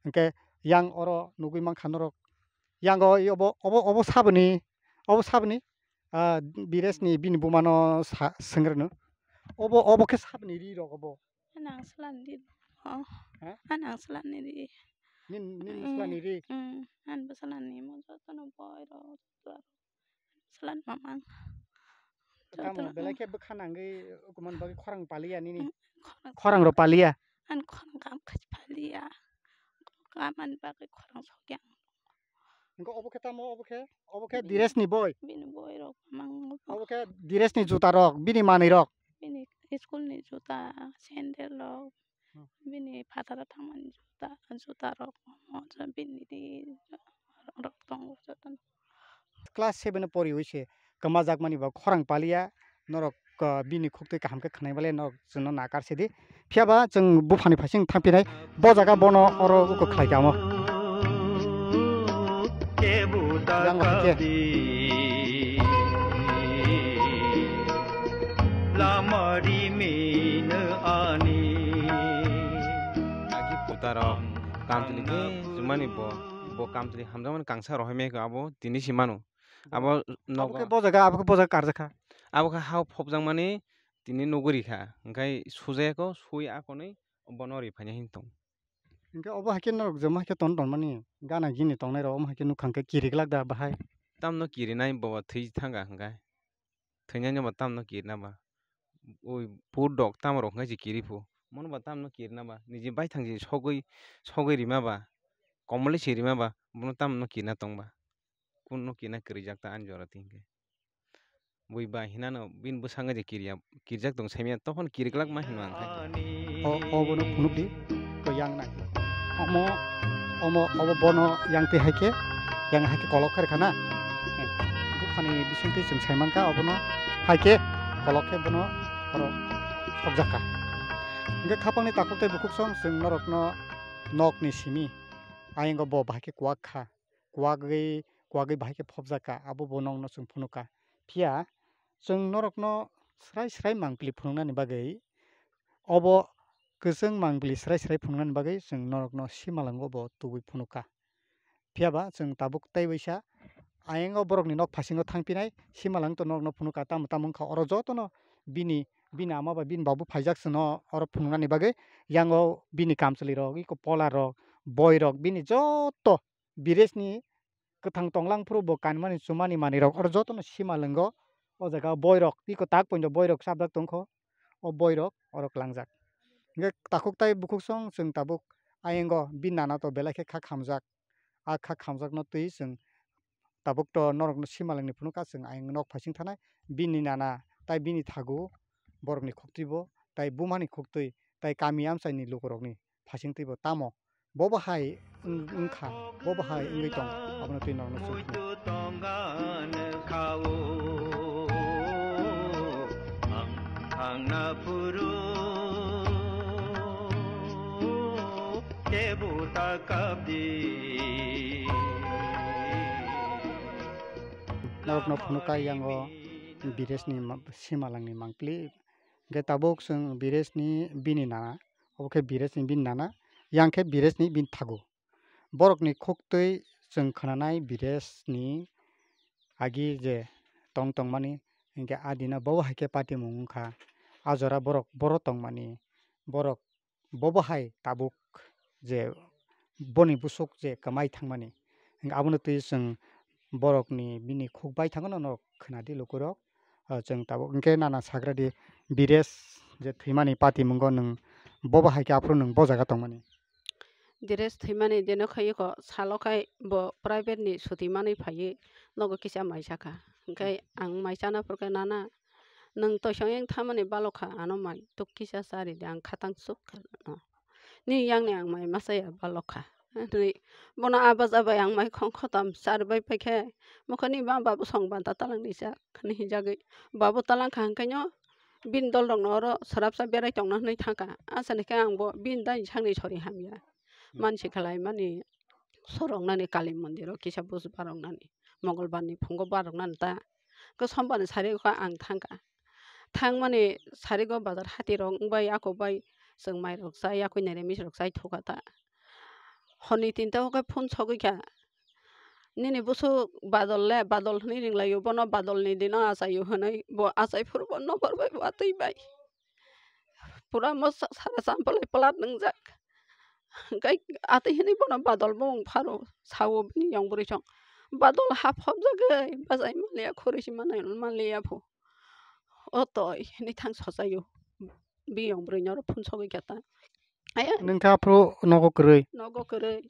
Hinkhe yang oro nugwi mankha norok, yang o i obo, obo, obo saboni, obo saboni, ah, Biresni bini bumano sa-, swngrwno. Obo, obo khe saboni ri rok obo. Anang swlani ri. Oh. Ha? Anang swlani ri. Nin, nin swlani ri. Mm, an bwsalani mo jotono boi rok, joto rok. Swlan mamang. Tamo jotono, belai khe bwkha nangwi ukuman bagwi khorang paliya nini. Mm, khorang. Khorang rok paliya. An khorang kam khaj paliya. Kam an bagwi khorang sokya. Engko obo khe tamo, obo khe, obo khe bini, Diresni boi. Bini boi rok mang. Obo khe Diresni juta rok, bini manwi rok. Bini school ni juta, sandal rok. Hmm. Bini phataro thangmani juta, juta rok, omo bini di rok tongo jotono. Class seven o poriwi se kwmajakmani bo khorang paliya, norok, ah, bini khuktwi kaham khe khwnai bale norok chwngno nakar sidi. Phiya ba chwng buphani phaising thangphinai, bo jaga bono oro uko khlai kamo. Yang hai khe. Agi putarok kamchwlwi khe chumani bo, bo kamchwlwi hamjakmani kangsa rohormaya khe abo tini se mano. Abo nogo. Abo khe bo jaga, abo khe bo jaga karjakha. Abo khe hao phobjakmani tini nugwi rikha. Hwnkhe sujaya kho, sui akonwi bono riphaina hin tong. Hwnkhe obo hai khe norok joma hai khe ton tonmani gana gini tongnai rok, omo hai khe nukha hwnkhe kiriklak da bahai. Tamno kirinai bobo thwi thangkha hwnkhe. Thwinani bo tamno kirina ba. Oi pur dok tamo rok hwnkhe se kiri phu. Mono ba tamno kirina ba. Niji baithang se sogwi, sogwi rima ba. Komolwi se rima ba. Bono tamno kirina tong ba. Kunno kirina kirijak ta ani jora twi hwnkhe. Bui ba hinano bini bwskango je kirya, kirjak tong saimanya, tokhono kiriklak ma hino ang khai. O, obono phunukdi, ko yang nai. Omo, omo, obo bono yang twi hai khe, yang hai khe kolok khe rwkha na. Buphani bisingtwi chwng saimankha, obono hai khe kolok khe bono oro sokjakha. Hwnkhe khapangni takhuk tei bukhuk song chwng norokno nokni simi ayango bo bahai khe kuak kha. Kuagwi, kuagwi bahai khe phobjak kha, abo bo nokno chwng phunuk kha. Phiya chwng norokno srai srai mangpili phunuknani bagwi, obo kwchwng mangpili srai srai phunuknani bagwi chwng norokno simalango bo tubui phunuk kha. Phiya ba chwng tabuk tei waisa ayango borokni nok phasingo thangphinai, simalang to norokno phunuk kha, tamo tamo wngkha oro jotono bini, bini ama bai bini babu phaijak chwngno oro phunuknani bagwi, yango bini kamchwlwi rok, iko pola rok, boi rok, bini joto Biresni kwthang tonglang phuru bo kanmani chumani manwirok oro jotono simalwngo. O jaga boirok tei kwtak poito boirok chapjak tongkho. O boirok oro klangjak. Hwnkhe takhuk tai bukhuk song chwng tabuk ayango bini nana to belai khe kha khamjak. A kha khamjakno twi chwng tabuk to norokno simalwngni phunukha chwng ayang nok phaising thanai. Bini nana tai bini thagu borokni khuktwibo tai bumani khuktwi tai kami amchaini lukurokni phaisingtwibo tamo bo bahai wng-, wngkha, bo bahai wngwi tong, abono twi norokno chwng phunuk. Norokno phunukha yango Biresni ma-, simalangni mangpili. Hwnkhe tabuk chwng Biresni bini nana, obo khe Biresni bini nana, yang khe Biresni bini thagu. Borokni khuktwi chwng khwnanai Biresni agi je tong tongmani, hwnkhe a dino bo hai khe patimung wngkha. A jora borok boro tongmani, borok bobo hai tabuk je boni busuk je kwmai thangmani, hwnkhe abono twi chwng borokni bini khuk bai thangno norok khwnadi lukurok. Ah, chwng tabuk hwnkhe nana sagradi Bires je thwimani patimungo nwng bobo hai khe aphuru nwng bo jaga tongmani. Dress thwimani deno khaiyokho salo khai bo private ni suti manwi phaiwi nogo kisa mai sakha. Hwnkhe ang mai chana phurkhe, "Nana, nwng toisong yang thamani balokha, ano mai tuk kisa chari di, ang khatang chuk kha no. Ni yang ni ang mai masa ya balokha." Hwnwi bono aba jabai ang mai khong khotom charibai paikhe, "Mokhe ni ma babu song banta talang ni jak," hwnwi hinjagwi babu talang kha hwnkhe no bini dol rok no oro swrapsa berai tongna hwnwi thangkha. Asani khe ang bo bini dai sakni sori hamya. Hmm. Mansi khlai mani sorok nani Kali mondir o kisa buj barok nani, Mongolbar ni phungo barok nani ta. Khe sombar ni sari kha ang thangkha. Thangmani sarigo bazar hati rok wngbai, ako bai chwng mai rok chai, yakui nai remis rok chai thukha ta. Honi tinta o khe phone sogwi kha. Nini busuk badol le, badol hwnwi ringlaio, bono badol ni dino achaio hwnwi bo achai phuru bo nokbar bai watwi bai. Pura mo sa-, sara champalai plat nwngjak. Hwnkhe atwi hwnwi bono badol bo wng pharo, sao bini yong bwrwi song. Badol hap hop jagwi bachai manliya, khoroi si manai manliya pho. O toi hwnwi thang sochaio. Biyong bwrwi norok phun sogwi khe ta. Aya. Nwng kha aphuru nogo kwrwi? Nogo kwrwi.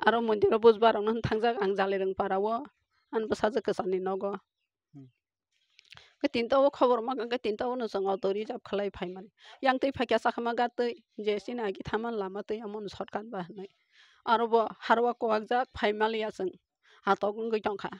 Aro mondir o buj barok no thangjak ang Jalirung para o. Ani bwsajwk kwchani nogo. Hmm. Khe tinta o khobor ma khe tinta o no chwng auto reserve khlai phaimani. Yang twi phaikha sakha ma gatwi je chini agi thama lama twi amo no shortcut ba hwnwi. Aro bo harwa kuwak jak phai maliya chwng. Hatok wngwi tongkha.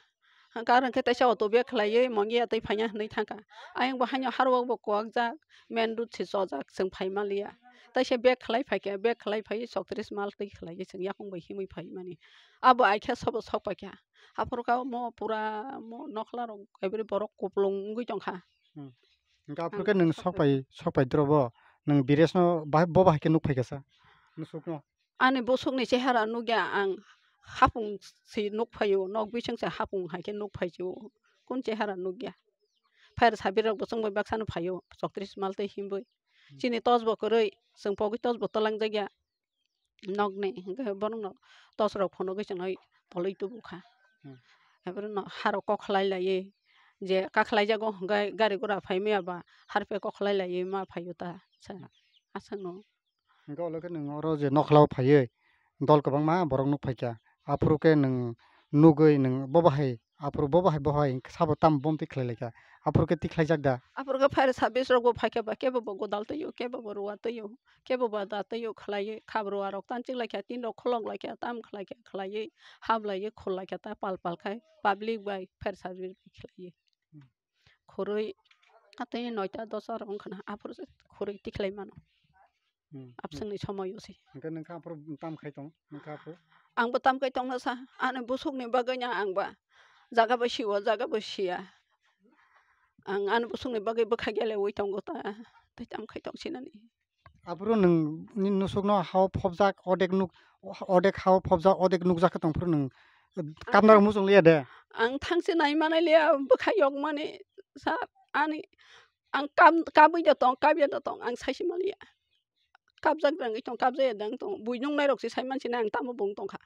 Hwnkhe aro hwnkhe teisa auto bag khlaiwi mongiya tei phaina hwnwi thangkha. Ayang bo haino harwak bo kuwakjak, main road se chojak, chwng phai maliya. Teisa bag khlai phaikha, bag khlai phaiwi chowtris mal twi khlaiwi chwng yakung bai himwi phaimani. Abo aikhe sobo sok paikha. Aphuru khe omo pura mo nokla rok ebri borok kuplung wngwi tongkha. Hmm. Hwnkhe aphuru khe nwng sok pai, sok pai doro bo, nwng Biresno bo bahai khe nuk phaikha sa? Musukno? Ani bosongni chehara nukya ang, hapung se nukphaio, nok bising se hapung hai khe nukphaio, kun chehara nukya. Phair sabirok bo chwngbai baksano phaio, chowtris mal tei himwi. Hmm. Chini tos bo kwrwi, chwng pogwi tos bo twlangjakya nokni, hwnkhe borokno tos rok phunugwi chwngno tolwi tubukha. Hmm. Haiborono harok kok khlai laiwi, je kakhlaijago hwnkhe gari gura phaimaya ba harphe kok khlai laiwi ma phaio ta, sa. Hmm. Aswkno. Hwnkhe ulo khe nwng oro je nokhlao phaiwi dol kwbangma borok nuk phaikha. Aphuru khe nwng nugwi nwng bo bahai, aphuru bo bahai, bo bahai sabo tamo bomtwi khlai laikha. Aphuru khe tikhlaijak da? Aphuru khe fire service rok bo phaikha ba, kebo bo godal twiyo, kebo bo ruwa twiyo, kebo bo da twiyo khlaiwi, khabrua rok tanchik laikha, tin rok kholok laikha, tam khlaikha, khlaiwi hablaiwi khul laikha ta pal pal khai public bai fire service bai khlaiwi. Khurui atwi noita dosa rok wngkha na, aphuru se khurui tikhlai mano. Hmm. Abswngni somoio se. Hwnkhe nwng kha aphuru tam khai tong, nwng kha aphuru? Ang bo tam khai tongna sa, ani busukni bagwino ang ba jaga bo siwo, jaga bo siya. Ang ani busukni bagwi bwkha gelewi tongo ta, tei tam khai tong sinani. Aphuru nwng nini nusukno hao phobjak, odek nuk, odek hao phobjak, odek nukjak khe tongphuru nwng kapnarok muchung liya de? Ang thangse nai manai liya, bwkha yokmani sa ani, ang kap-, kapwi da tong, kapya da tong, ang saisi manliya. Kapjak da wngwi tong, kapjaya da wngwi tong, bui nungnairok se sai mansinai ang tamo bo wng tongkha.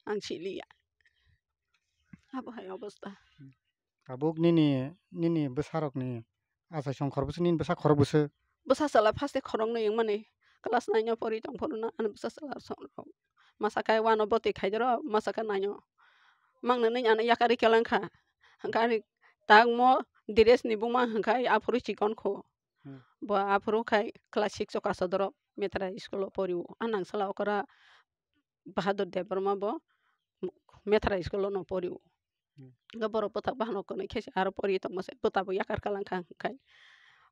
Ang siliya. Abo hai obostha. Tabuk nini, nini bwsarokni achai song khorokbwswk, nini bwsa khorokbwswk? Bwsa chwla first khoroknwi wngmani class nine o pori tong phuru no ani bwsa chwla song rok. Masa khe one o bwtwi khaidoro, masa khe nine o. Mangno nini ano yakarwi kwlangkha. Hwnkhe ani tangmo dress ni buma hwnkhe aphuru chikon kho. Hmm. Bo aphuru khai class six o kasa doro Methra school o pori o. A nang sala okra Bahadur Debbarma bo Methra school o no pori o. Hmm. Hwnkhe borok bwthak bahan o kwnwi khe se aro pori tongma se bwta bo yakar kalang kha hwnkhe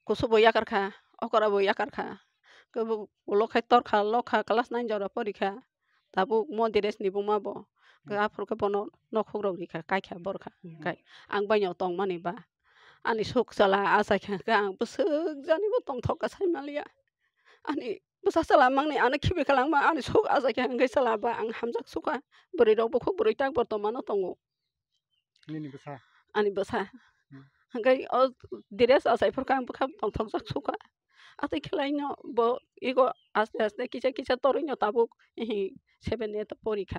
kusu bo yakar kha, okra bo yakar kha. Hwnkhe bo ulo khai tor kha, lo kha, class nine jora pori kha. Tabuk mo dress ni buma bo. Hwnkhe hmm, aphuru khe bono nokhuk rok rikha, kaikha borkha. Hmm. Hwnkhe ang baino tongmani ba ani suk chala achai kha hwnkhe ang bwswk jani bo tongthok kha sai manliya. Ani bwsa chwla mangni ano khibi kwlangma ani suk achai kha hwnkhe chwla ba ang hamjak sukha. Bwrwi rok bukhuk bwrwi tak bortomano tongo. Nini bwsa? Ani bwsa. Hmm. Hwnkhe o dress achai phurkha ang bwkha tongthokjak sukha. Atwi khlaino bo ego aste aste kisa kisa torwino tabuk, ehe, seven eight o pori kha.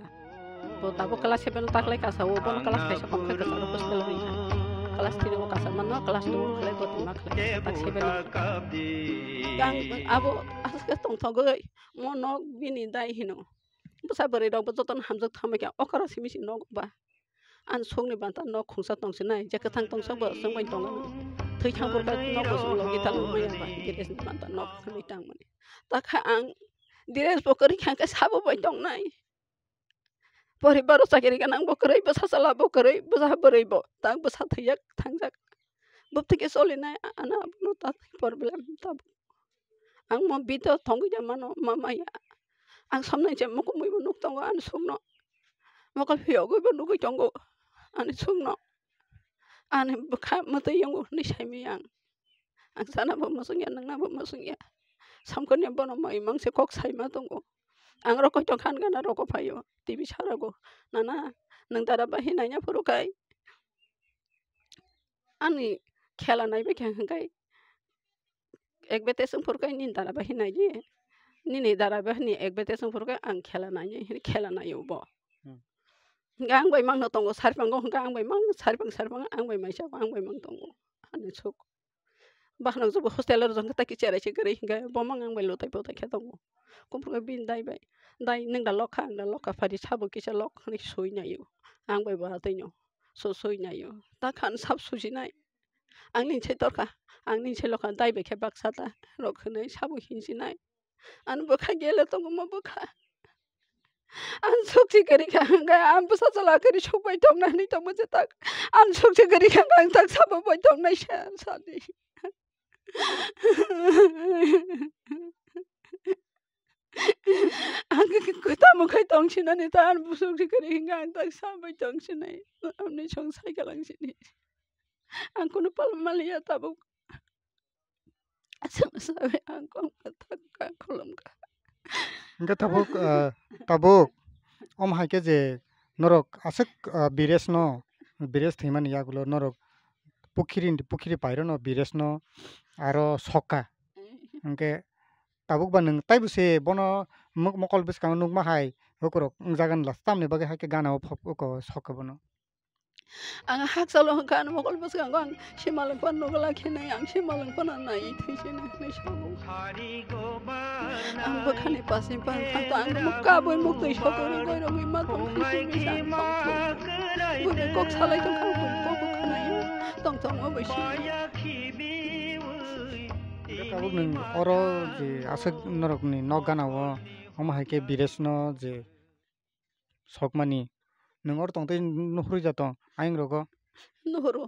Bo tabuk class seven o taklai kasa o, bono class kaisa kom khe kwcharo hostel o ri kha. Class three o kasa mano, class two o khlai bo tongma khlai tak seven o. Ang abo aske tongthogwi mo nok bini dai hino. bwsa bwrwi rok bo jotono hamjak thangbai kha okra simi si nogo ba. Ani sukni banta nok khungsa tongsinai, je kwthang tongsa bo chwng bai tongo. Thwi thang purkha nok bo chwng logi ta lwng maya ba, Diresni banta nok khwnwi tangmani. Takha ang Dires bo kwrwi kha khe sabo bai tongnai. Poribar o chakiri ganang bo kwrwi, bwsa chwla bo kwrwi, bwsa bwrwi bo, tak bwsa thwijak thangjak. Bwtwi khe cholinai, ano abono ta problem tabuk. Ang mo bito thongwi ya mano, ma maya. Ang somnai je mukumui bo nuk tongo ani sukno. Mokol phiyogwi bo nugwi tongo ani sukno. Ani bwkha mwtwi yungo hwnwi saimaya ang. Ang sana bo muchung ya, nangna bo muchung ya. Samkon ya bono mai mangse kok saima tongo. Ang rokoi tong khan gana roko phaio. T V sarago. Nana, nwng dara bahi naina phuru kai. Ani khela naibai kha hwnkhe. Ek bete sung phuru kai nini dara bahi nai di. Nini dara bahi ni ek bete sung phuru kai ang khela nai ni, hini khela naio bo. Hmm. Hwnkhe ang bai mangno tongo, sarpango hwnkhe ang bai mang, sarpang, sarpang ang bai maisa, ang bai mang tongo. Ani suk. Bakhno jobo hostel o rwjak khe ta kichera se kwrwi hwnkhe bo mang ang bai lutai potai khe tongo. Kuphur khe bini dai bai, "Dai, nwng da lokha, ang da lokha, phari sabo kisa lok," hwnwi sui naio. Ang bai bo atwino so sui naio. Ta khan sab susinai. Ang nini se torkha, ang nini se lokha, dai bai khe baksa ta rok hwnwi sabo hinsinai. Ani bwkha gele tongo, mo bwkha. Ang sukchi kwrwi kha hwnkhe ang bwsa chwla kwrwi sukbai tongnani tongma je tak. Ang sukchi kwrwi kha hwnkhe ang tak sabo bai tongnai se ang sadi. Ang khe kwtamo khai tongsinani ta ang sukchi kwrwi hwnkhe ang tak sabai tongsinai. Amni song sai kalangsini. Ang kunu pal maliya tabuk. Aswk sawi ang kok kwthang kha, khulum kha. Hwnkhe tabuk, ah, tabuk, omo hai khe je norok aswk, ah, Biresno, Bires thwimani yagulo norok pukhiri, pukhiri pairano Biresno aro sokha. Hwnkhe tabuk ba nwng taibo se bono mok-, mokol bwskango nukma hai hukurok wngjagan las tamni bagwi hai khe gana o phok-, oko sokha bono. Ang hakchalo hwnkha, ani mokol bwskango ang simalwng phano nugwla khe nai, ang simalwng phano nai thwi se nai hwnwi sago. Ang bwkhani pasing pang thangto, ang muk kabui muktwi sokori goirogwi ma tong hai se bisa ang tong thung. Buini kok salai tong kha, buini kok bo khwnaio, tong tongma bai si. Tabuk nwng oro je aswk norokni nok gana o, omo hai khe Biresno je sokmani. Nwng oro tongtwi nuhurwi ja tong ayang rogo? Nuhuru.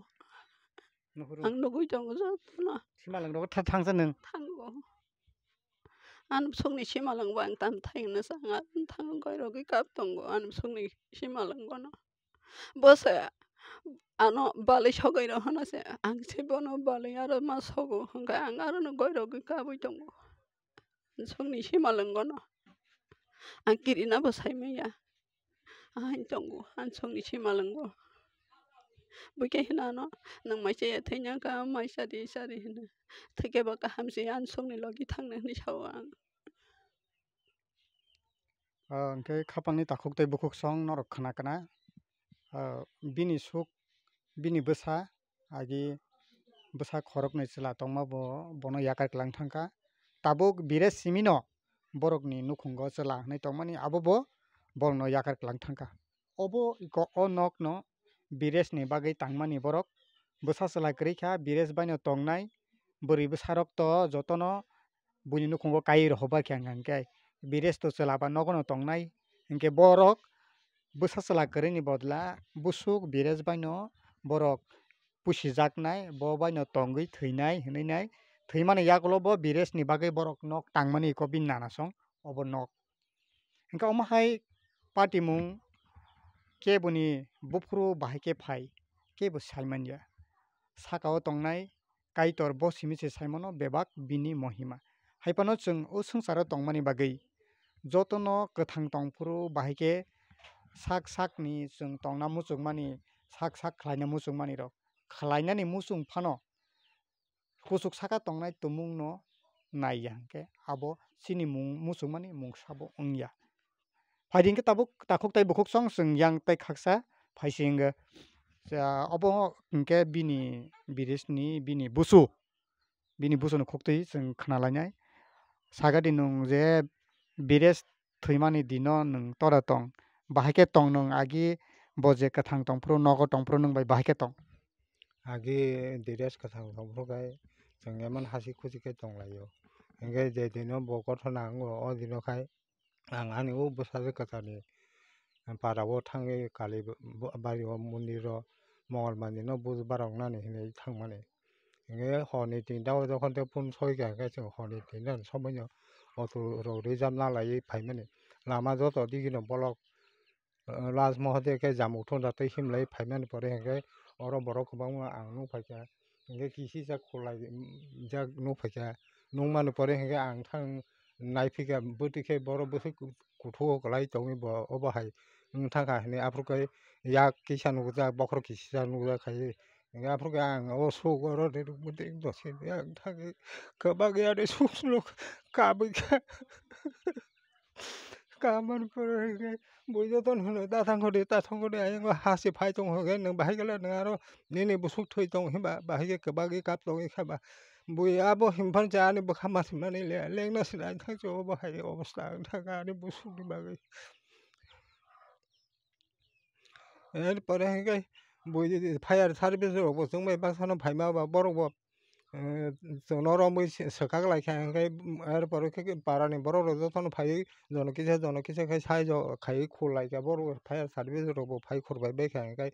Nuhuru. Ang nugwi tongo jotono. Simalwng rogo tha-, thangsa nwng? Thango. Ani bwswkni simalwng bo ang tam thai hwnwi sa ang ani thangwi goirogwi kap tongo ani bwswkni simalwng bono. Bo se ano balwi sogwi rw hwnwi se ang se bono balwi aro ma sogo hwnkhe ang arono goirogwi kabwi tongo. Songni simalwngono ang kirina bo saimaya. Ang tongo, ang songni simalwngo. Buikhe hinano, "Nwng maisa ya thainya ka, maisa di, sari," hino. Thwikhe bo kaham se, ang songni logi thangna hwnwi sao ang. Ah, hwnkhe khapangni takhuk tei bukhuk song norok khna kana. Ah, bini suk, bini bwsa, agi bwsa khoroknwi chwla tongma bo, bono yakar kwlang thangkha. Tabuk Bires simino borokni nukhungo chwla hwnwi tongmani abo bo borokno yakar kwlang thangkha. Obo iko o nokno Biresni bagwi tangmani borok bwsa chwla kwrwi kha, Bires baino tongnai bwrwi bwsarok to jotono buini nukhungo kai rohorbai khe hwnka hwnkhe Bires to chwla ba nogono tongnai. Hinkhe borok bwsa chwla kwrwini bodla busuk Bires baino borok pusijaknai, bo baino tongwi thwinai hwnwi nai. Thwimani yagulo bo Biresni bagwi borok nok tangmani iko bini nanasong obo nok. Hinkhe omo hai patimung keboni buphuru bahai khe phai, kebo sai manya. Saka o tongnai Kaitor bo simi se sai mano bebak bini mohima. Hai phano chwng o swngcharo tongmani bagwi jotono kwthang tongphuru bahai khe sak sakni chwng tongna muchungmani, sak sak khlaina muchungmani rok. Khlainani muchung phano kuchuk saka tongnai tumungno nai ya hwnkhe abo chini mung muchungmani mungsa bo wng ya. Phaidi hwnkhe tabuk takhuk tei bukhuk song chwng yang tei khaksa phai se wngkhe, cha, obo hwnkhe bini Biresni bini busu, bini busuni khuktwi chwng khna lainai. Sagadi nwng je Bires thwimani dino nwng tora tong? Bahai khe tong nwng agi bo je kwthang tongphuru, nogo tongphuru nwng bai bahai khe tong? Agi dress kwthang tongphuru khe chwng emon hasi khusi khe tonglaio. Hinkhe je dino bo gothona wngo, o dino khai ang ani o bwsajwk kwcharni para o thangwi kali b-, b-, bari o mondir o Mongol mandir no buj barok nani hinwi thangmani. Hinkhe horni tinta o jokhon tei phone soi kha, hinkhe chwng horni tinta ni somoi no auto rok reserve na laiwi phaimani. Lama joto digi no bolok, ah, last mohote khe jamuk thunda tei himlai phaimani pore hinkhe oro borok kwbangma ang nukphaikha. Hinkhe kisisa khulai, mm, jak nukphaikha. Nukmani pore hinkhe ang thang naiphikha, bwtwi khe borok bwswk kuthuk kwlai tongwi bo obo hai wng thangkha hinwi. Aphuru khe yak kisa nukjak, bokhorok kisisa nukjak khai. Hinkhe aphuru khe ang o suk oro de rwngmani dosen ang thangwi kwbangya de suk suk kabwi kha. Kamani pore hinkhe bui jotono hino, "Da thang hodi, ta thang hodi, ayang ha se phai tong," hinkhe nwng bahai khe le nwng aro nini busuk thwi tong hinba bahai khe kwbagwi kap tongwi kha ba. Bui abo hinphang cha ani bwkha ma swngnani le, lengna swnai thang cha obo hai obostha wng thang ani busukni bagwi. Er pore hinkhe bui fire service rok bo chwng bai baksa no phaima ba borok bo, eh, chwngno romwi se-, swkak lai kha, hinkhe, mm, er pore khe parani borok rok jotono phaiwi jono kisa jono kisa khe saijo khaiwi khul lai kha, borok fire service rok bo phai khur bai bai kha, hinkhe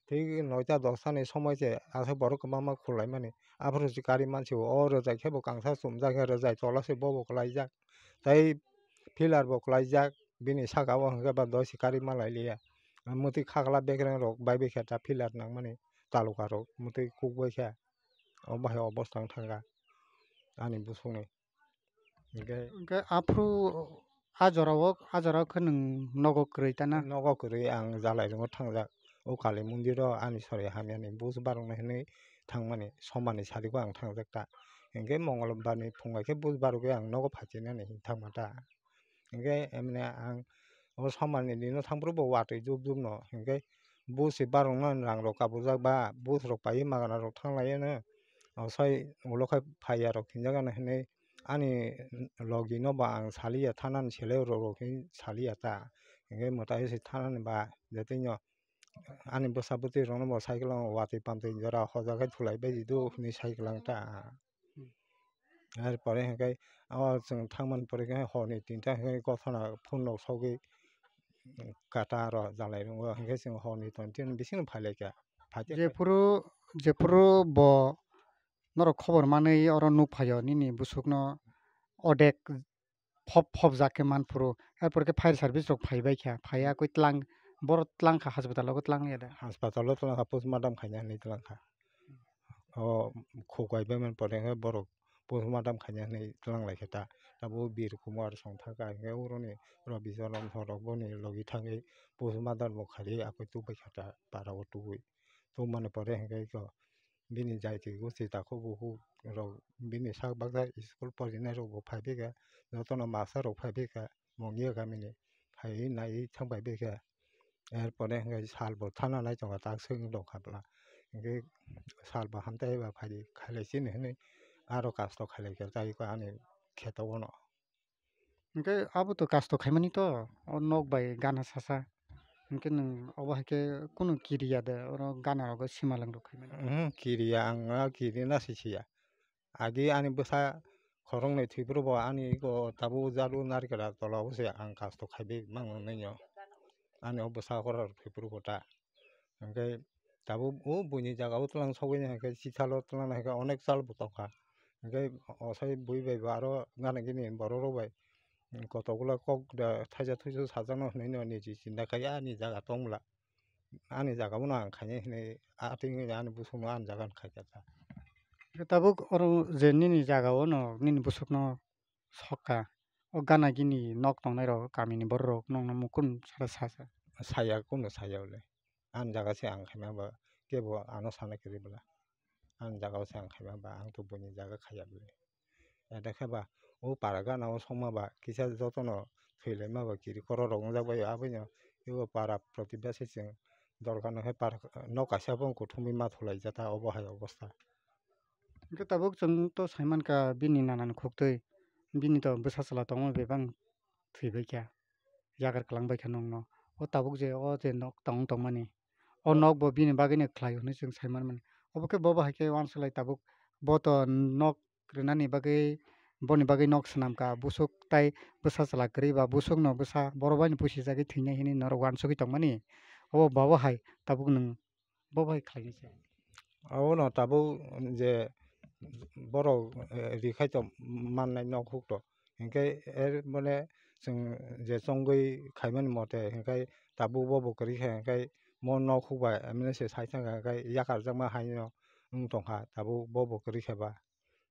thik noita dosta ni somoi se aswk borok kwbangma khul lai mani. Aphuru se gari mansi o rwjai khe bo kangsa chumjak khe rwjai tola se bobo kwlaijak. Tei pillar bo kwlaijak, bini saka o hwnkhe ba doi se gari malai liya. Mwtwi khakla bekreng rok bai bai khe ta pillar nangmani taluka rok mwtwi kuk bai khe. Obo hai obostha wng thangkha ani busukni. Hinkhe Hinkhe aphuru a jorao, a jorao khe nwng nogo kwrwi ta na? Nogo kwrwi ang Jalai rwngo thangjak. O Kali mondir o ani sori hamyani buj barokno hinwi thangmani somani sadi o ang thangjak ta. Hinkhe Mongolbar ni phung bai khe buj barokhe ang nogo phaisinani hinwi thangma ta. Hinkhe emne ang o somani dino thangphuru bo watwi jub jub no hinkhe buj se barokno rang rok kabujak ba buj rok paiwi magana rok thanglaiyano. O sai ulo khe phaiya rok hinjak ano hinwi ani logi no bo ang saliya thanani sele rok rok hinwi saliya ta. Hinkhe mwtai se thanani ba je twi no ani bwsa bwtwi rokno bo cycle o watwi pamtwi jora hoja khe thulai bai di do hinwi cycle ang ta. Hmm. Er pore hinkhe o chwng thangmani pore khe horni tinta hinkhe gothona phone rok sogwi kata aro jalai rwngo hinkhe chwng horni tonti bisingno phailaikha. Phaikhe Jephuru, jephuru bo norok khobor manwi oro nukphaio nini busukno odek phop phopjak khe manphuru. Erpor khe fire service rok phaibai kha, phaiya koi tlang, borok tlang kha, haspatal o tlang ya da? Haspatal o tlang kha, postmortem khaina hinwi tlang kha. O khuk bai bai man pore khe borok postmortem khaina hinwi tlang lai kha ta. Tabuk Bir Kumar song thang kha, hinkhe uroni Rabi Charan rok boni logi thangwi postmortem bo khaiwi akoi tubui kha ta, para o tubui. Tubumani pore hinkhe bini jaiti gosti takhuk bukhuk rok bini sak baksa school porinai rok bo phaibai kha, jotono master rok phaibai kha Mongia gamini phaiwi naiwi thang phaibai kha. Er pore hinkhe sal bo thana nai tongo tak swk wng tong kha bwla. Hinkhe sal bo hamtai ba phai khailai chini hinwi aro kasto khailai kha tai ani kheto bono. Hinkhe abo to kasto khaimani to, o nok bai gana sasa. Hinkhe nwng obo hai khe kunu kiriya de, oro gana rogo simalwng rok khaimani? Uhmm, kiriya, ang a kirina se siya. Agi ani bwsa khoroknwi thwipro bo ani ego tabuk jalu narikra tola o se ang kasto khaiwi mangno nini o. Ani o bwsa khorok thwipro bo ta. Hinkhe tabuk o buini jaga o twlang sogwi hinkhe chithalo twlang hinkhe onek chal bo tongkha. Hinkhe osai bui bai bo aro gana gini borok rok bai kotokgola kok da thaisa thuisa sajakno hinwi no niji chinta khai ani jaga tong bwla. Ani jaga bono ang khainai hinwi atwng ani busukno ani jaga no khaikha ta. Tabuk oro je nini jaga o no nini busukno sokha, o gana gini nok tongnai rok kamini borok rok nongno mukun sara sa sa. Saya kunu saya le. Ani jaga se ang khaima ba kebo ano sana kwrwi bwla. Ani jaga o se ang khaima ba ang to buini jaga khaiya bwle. Ede khe ba o para gana o songma ba kisa jotono thwilaima ba kiri korok rok wngjak bai aboino ebo para protibasi chwng dorkar no khe para nok kaisa bo kuthumwi ma thulaijak ta obo hai obostha. Hwnkhe tabuk chwng to saimankha bini nanani khuktwi, bini to bwsa chwla tongma bebak thwibaikha. yakar kwlang bai kha nokno. O tabuk je o je nok tong tongmani, o nok bo bini bagwino khlai hwnwi chwng sai manmani. Obo khe bo bo hai khe uansuk lai tabuk bo to nok rwnani bagwi, boni bagwi nok swnam kha, busuk tai bwsa chwla kwrwi ba busukno bwsa borok bai no pusi jagwi thwinai hwnwi norok uansugwi tongmani. Obo bo bo hai tabuk nwng bo bo hai khlainai se. Abono tabuk je borok, eh, rikhai tong mannai nok huk to. Hinkhe er mane chwng je chongwi khaimani mote hinkhe tabuk bo bo kwrwi khe hinkhe mo nok huk bai M L A se sai thangkha hinkhe yakarjakma haino wng tongkha tabuk bo bo kwrwi khe ba.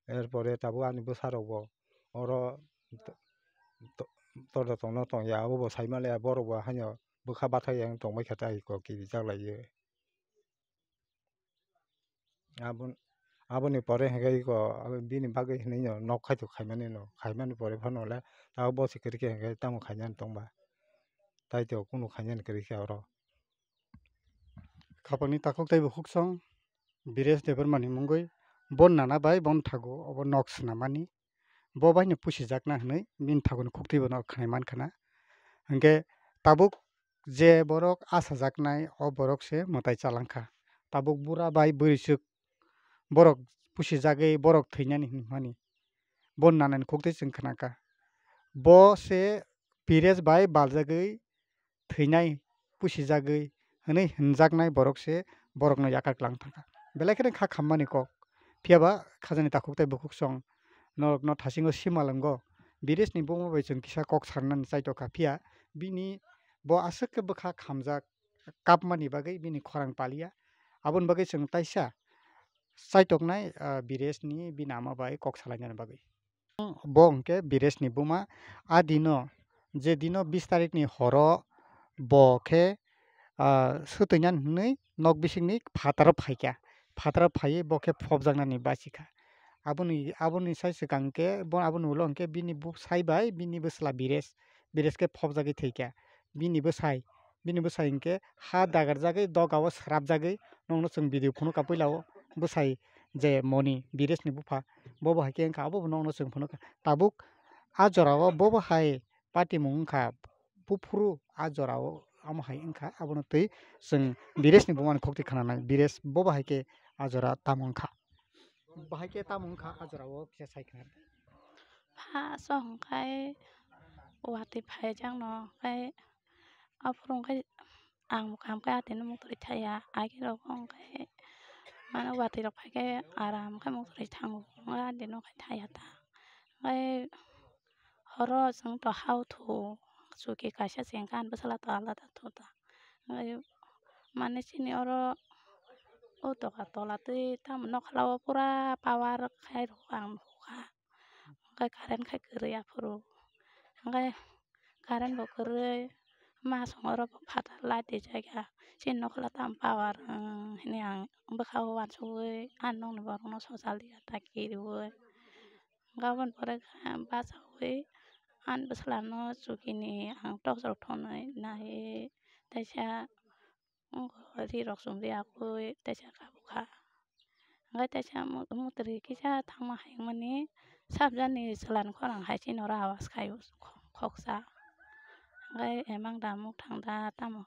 Er pore tabuk ani bwsarok bo oro to-, to-, todo tongno tongya abo bo sai manliya borok bo haino bwkha bathai yang tongbai kha tai kok kirijak laiwi. Abon-, aboni pore hwnkhe iko bini bagwi hwnwi no nok khaito khaimani no, khaimani pore phano le tabuk bo se kwrwi khe hwnkhe tamo khainani tongba, tai to kunu khainani kwrwi khe oro. Khapangni takhuk tei bukhuk song Biresh Debbarmani mungwi bon nana bai bon thago obo nok swnamani. Bo baino pusijakna hwnwi bini thaguni khuktwi bono khnai mankha na. Hinkhe tabuk je borok achajaknai, o borok se mwtai chalangkha. Tabuk bura bai bwrwisuk borok pusijagwi borok thwinani hinmani. Bo nanani khuktwi chwng khnakha. Bo se Biresh bai baljagwi thwinai, pusijagwi hwnwi hwnjaknai borok se borokno yakar klang thangkha. Belai kheno kha khammani kok. Phiya ba khajani takhuk tei bukhuk song norokno thasingo simalwngo. Bireshni buma bai chwng kisa kok sarnani chaitokha, phiya bini bo aswk khe bwkha khamjak, kapmani bagwi bini khorang paliya. Aboni bagwi chwng taisa chaitoknai, ah, Bireshni bini ama bai kok salainani bagwi. Bo hwnkhe Bireshni buma. A dino, je dino bis tarikni horo bo khe, ah, swtwinani hwnwi nok bisingni phataro phaikha. Phataro phaiwi bo khe phobjaknani bachikha. Aboni, aboni sai swkang khe, bo aboni ulo hwnkhe bini bwsai bai bini bwsla Biresh, Biresh khe phobjagwi thwikha. Bini bwsai, bini bwsai hwnkhe ha dagarjagwi dogao srapjagwi nokno chwng video phunukha puilao bwsai je Moni, Bireshni bupha, bobo hai khe wngkha, abobo nokno chwng phunukha. Tabuk a jorao bobo hai patimung wngkha, buphuru a jorao amo hai wngkha, abono twi chwng Bireshni bumani khuktwi khnanai, Biresh bobo hai khe a jora tamo wngkha. Bahai khe tamo wngkha a jorao kisa sai khna. Pha song khai watwi phaijakno khai aphuru khai ang bo kaham khe atino muktwi thaya, agi rok khai mane watwi rok phai khe aram khe muktwi thango, atino khai thaya ta. Khai horo chwng to hao thu chuki kaisa chengkha, ani bwsala to alada thu ta. Khai mane chini oro o doga tola twi tamo nokla o pura power khai rw ang nukha. Hwnkhe current khai kwrwi aphuru. Hwnkhe current bo kwrwi, ma songoro bo phatar light rijak ya. Chini nokla tamo power, um, hwnwi ang bwkha o uansugwi ani nokni borokno sochal rwya ta kiriui. Hwnkhe aboni pore khe bachaui ani bwsalano chukini ang torch rok thwnwi naiwi teisa Wngkha ri rok chumri akui teisa kabukha. Hwnkhe teisa mu-, mutri kisa thangma hayungmani sabjani chwlan khorang hai chini oro awas khaio khoksa. Hwnkhe emang da mukthang da tamo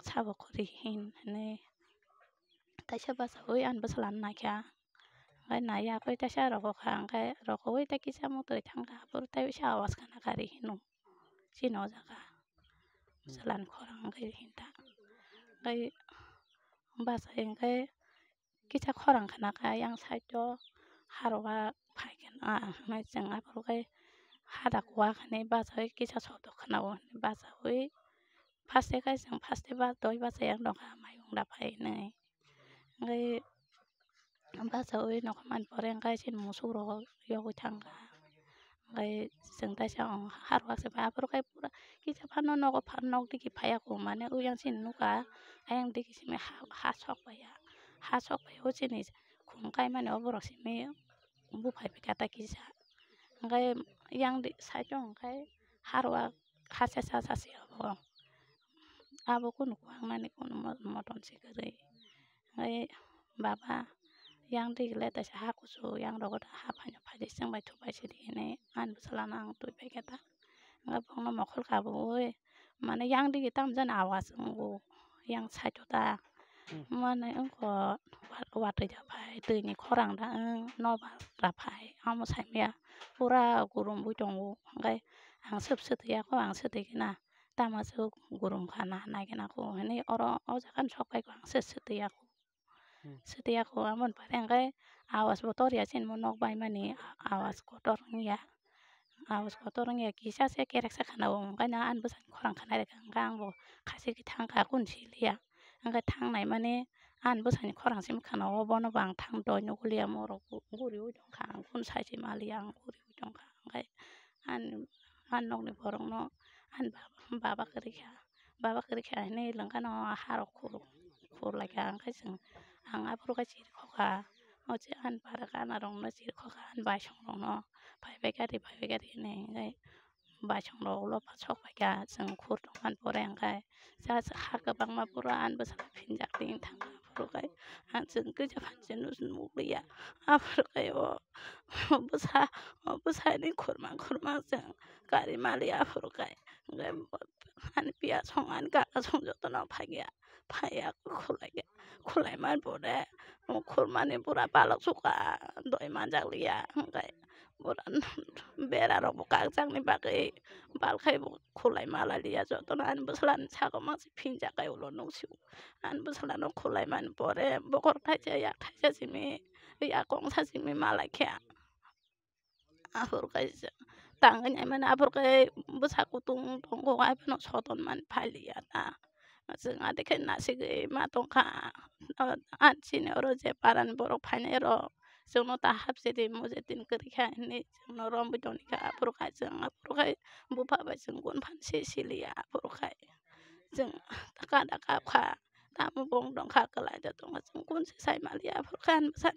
sabo khori hin hinwi teisa bachaui ani bwswlano naikha. Hwnkhe naiya khe teisa rokokha, hwnkhe rokoui tei kisa mutri thangkha, aphuru tei bisa awas khna kha ri hino. Chini o jaga. Chwlan khorang wngkhe hinta. Hwnkhe bachai hwnkhe kisa khorang khna kha, yang side o harwa phai khe na hinwi chwng aphuru khe hada kuwa khe hinwi bachaui kisa sotok khna o hinwi bachaui first khe chwng first ba doi bachai yang nokha mayung da phai hinwi. Hwnkhe bachaui nokha mani pore hwnkhe chini musuk rok yogwi thangkha. Hwnkhe chwng teisa harwak se bai aphuru khe pura kisa phano nogo pha-, nok digi phaiya kho mane oyang chini nukha ayang digi simi ha, ha sok paiya. Ha sok paiya o chini khum kaimani o borok simi buphai phaikha ta kisa. Hwnkhe yang di side o hwnkhe harwak ha sesa sasi obo. Abo kunu kwhangnani kunu mo-, motom se kwrwi. Hwnkhe baba yang digi le teisa ha kuchuk yang rogo da ha phaino phaidi chwng bai thupai sidi hinwi ani bwswlano ang twi phaikha ta. Hwnkhe bongno mokol ka bo ui Mane yang digi tamo jani awas wngo, yang side o ta. Hmm. Mane wngkha wa-, watwi da phai, twi ni khorang da wng, nobar da phai, amo saimaya pura gurum wi tongo. Hwnkhe ang swp swtwi ya kho, ang swtwi khe na tamo swk gurum kha na nai khe na kho hwnwi oro o jaga ni sok pai kho, ang swk swtwi ya kho. Hmm. Swtwi ya kho, aboni pore hwnkhe awas bo tor ya, chini bo nok bai mani awas kotor wng ya. Awas kotor wng ya, kisa se kerek se khana o, hwnkhe na ani bwsa ni khorang khna rikha, hwnkhe ang bo khasi khe thang kha, kunu si li ya. Hwnkhe thang nai mani ani bwsa ni khorang simi khana o, bono bo ang thang doi nugo li ya, morok guri ui tong kha, ang kunu sai se ma li ya, ang guri ui tong kha, hwnkhe ani, ani nok ni borok no ani baba, baba kwrwi kha. Baba kwrwi kha hinwi lwngkha no harok khur, khur lai kha, hwnkhe chwng, ang aphuru khe chiri kho kha, o che ani para gana rok no chiri kho kha, ani baisong rok no phai bai kha ri, phai bai kha ri hinwi, hwnkhe baisong rok ulo sok pai kha, chwng khur tongmani pore hwnkhe ha kwbangma pura ani bwsa phinjak twi thang kha, aphuru khe ang chwng kisa phan se nuk liya, aphuru khe o bwsa, o bwsa ni khurma khurma chwng kari ma liya, aphuru khe hwnkhe ani piya song, ani kaka song jotono phaiya, phaiya khulaiya, khulai man pore khulmani pura balok suka doi manjak liya, hwnkhe pura bera rok bo kakjak ni bagwi bal khai bo khulai ma lai liya, jotono ani bwsla ni saka mangsi phinjak kai ulo nuksu, ani bwsla no khulai man pore bokhorok thaisa yak thaisa simi yak kongsa simi ma lai khe. Aphuru khe tangwi naimani, aphuru khe bwsa kutung tongo, aphano soton mani phai liya ta. Chwng adikhe nasigwi ma tongkha. Ani chini oro je parani borok phainai rok chwngno ta hapsidi mujedi kwrwi kha hinwi chwngno romwi tongkha. Aphuru khe chwng, aphuru khe bupha bai chwng gun phan se siliya, aphuru khe chwng kada kap kha. Tamo bong dong kha, kwlai da tong kha, chwng kun se sai maliya, aphuru khe ani bwsa,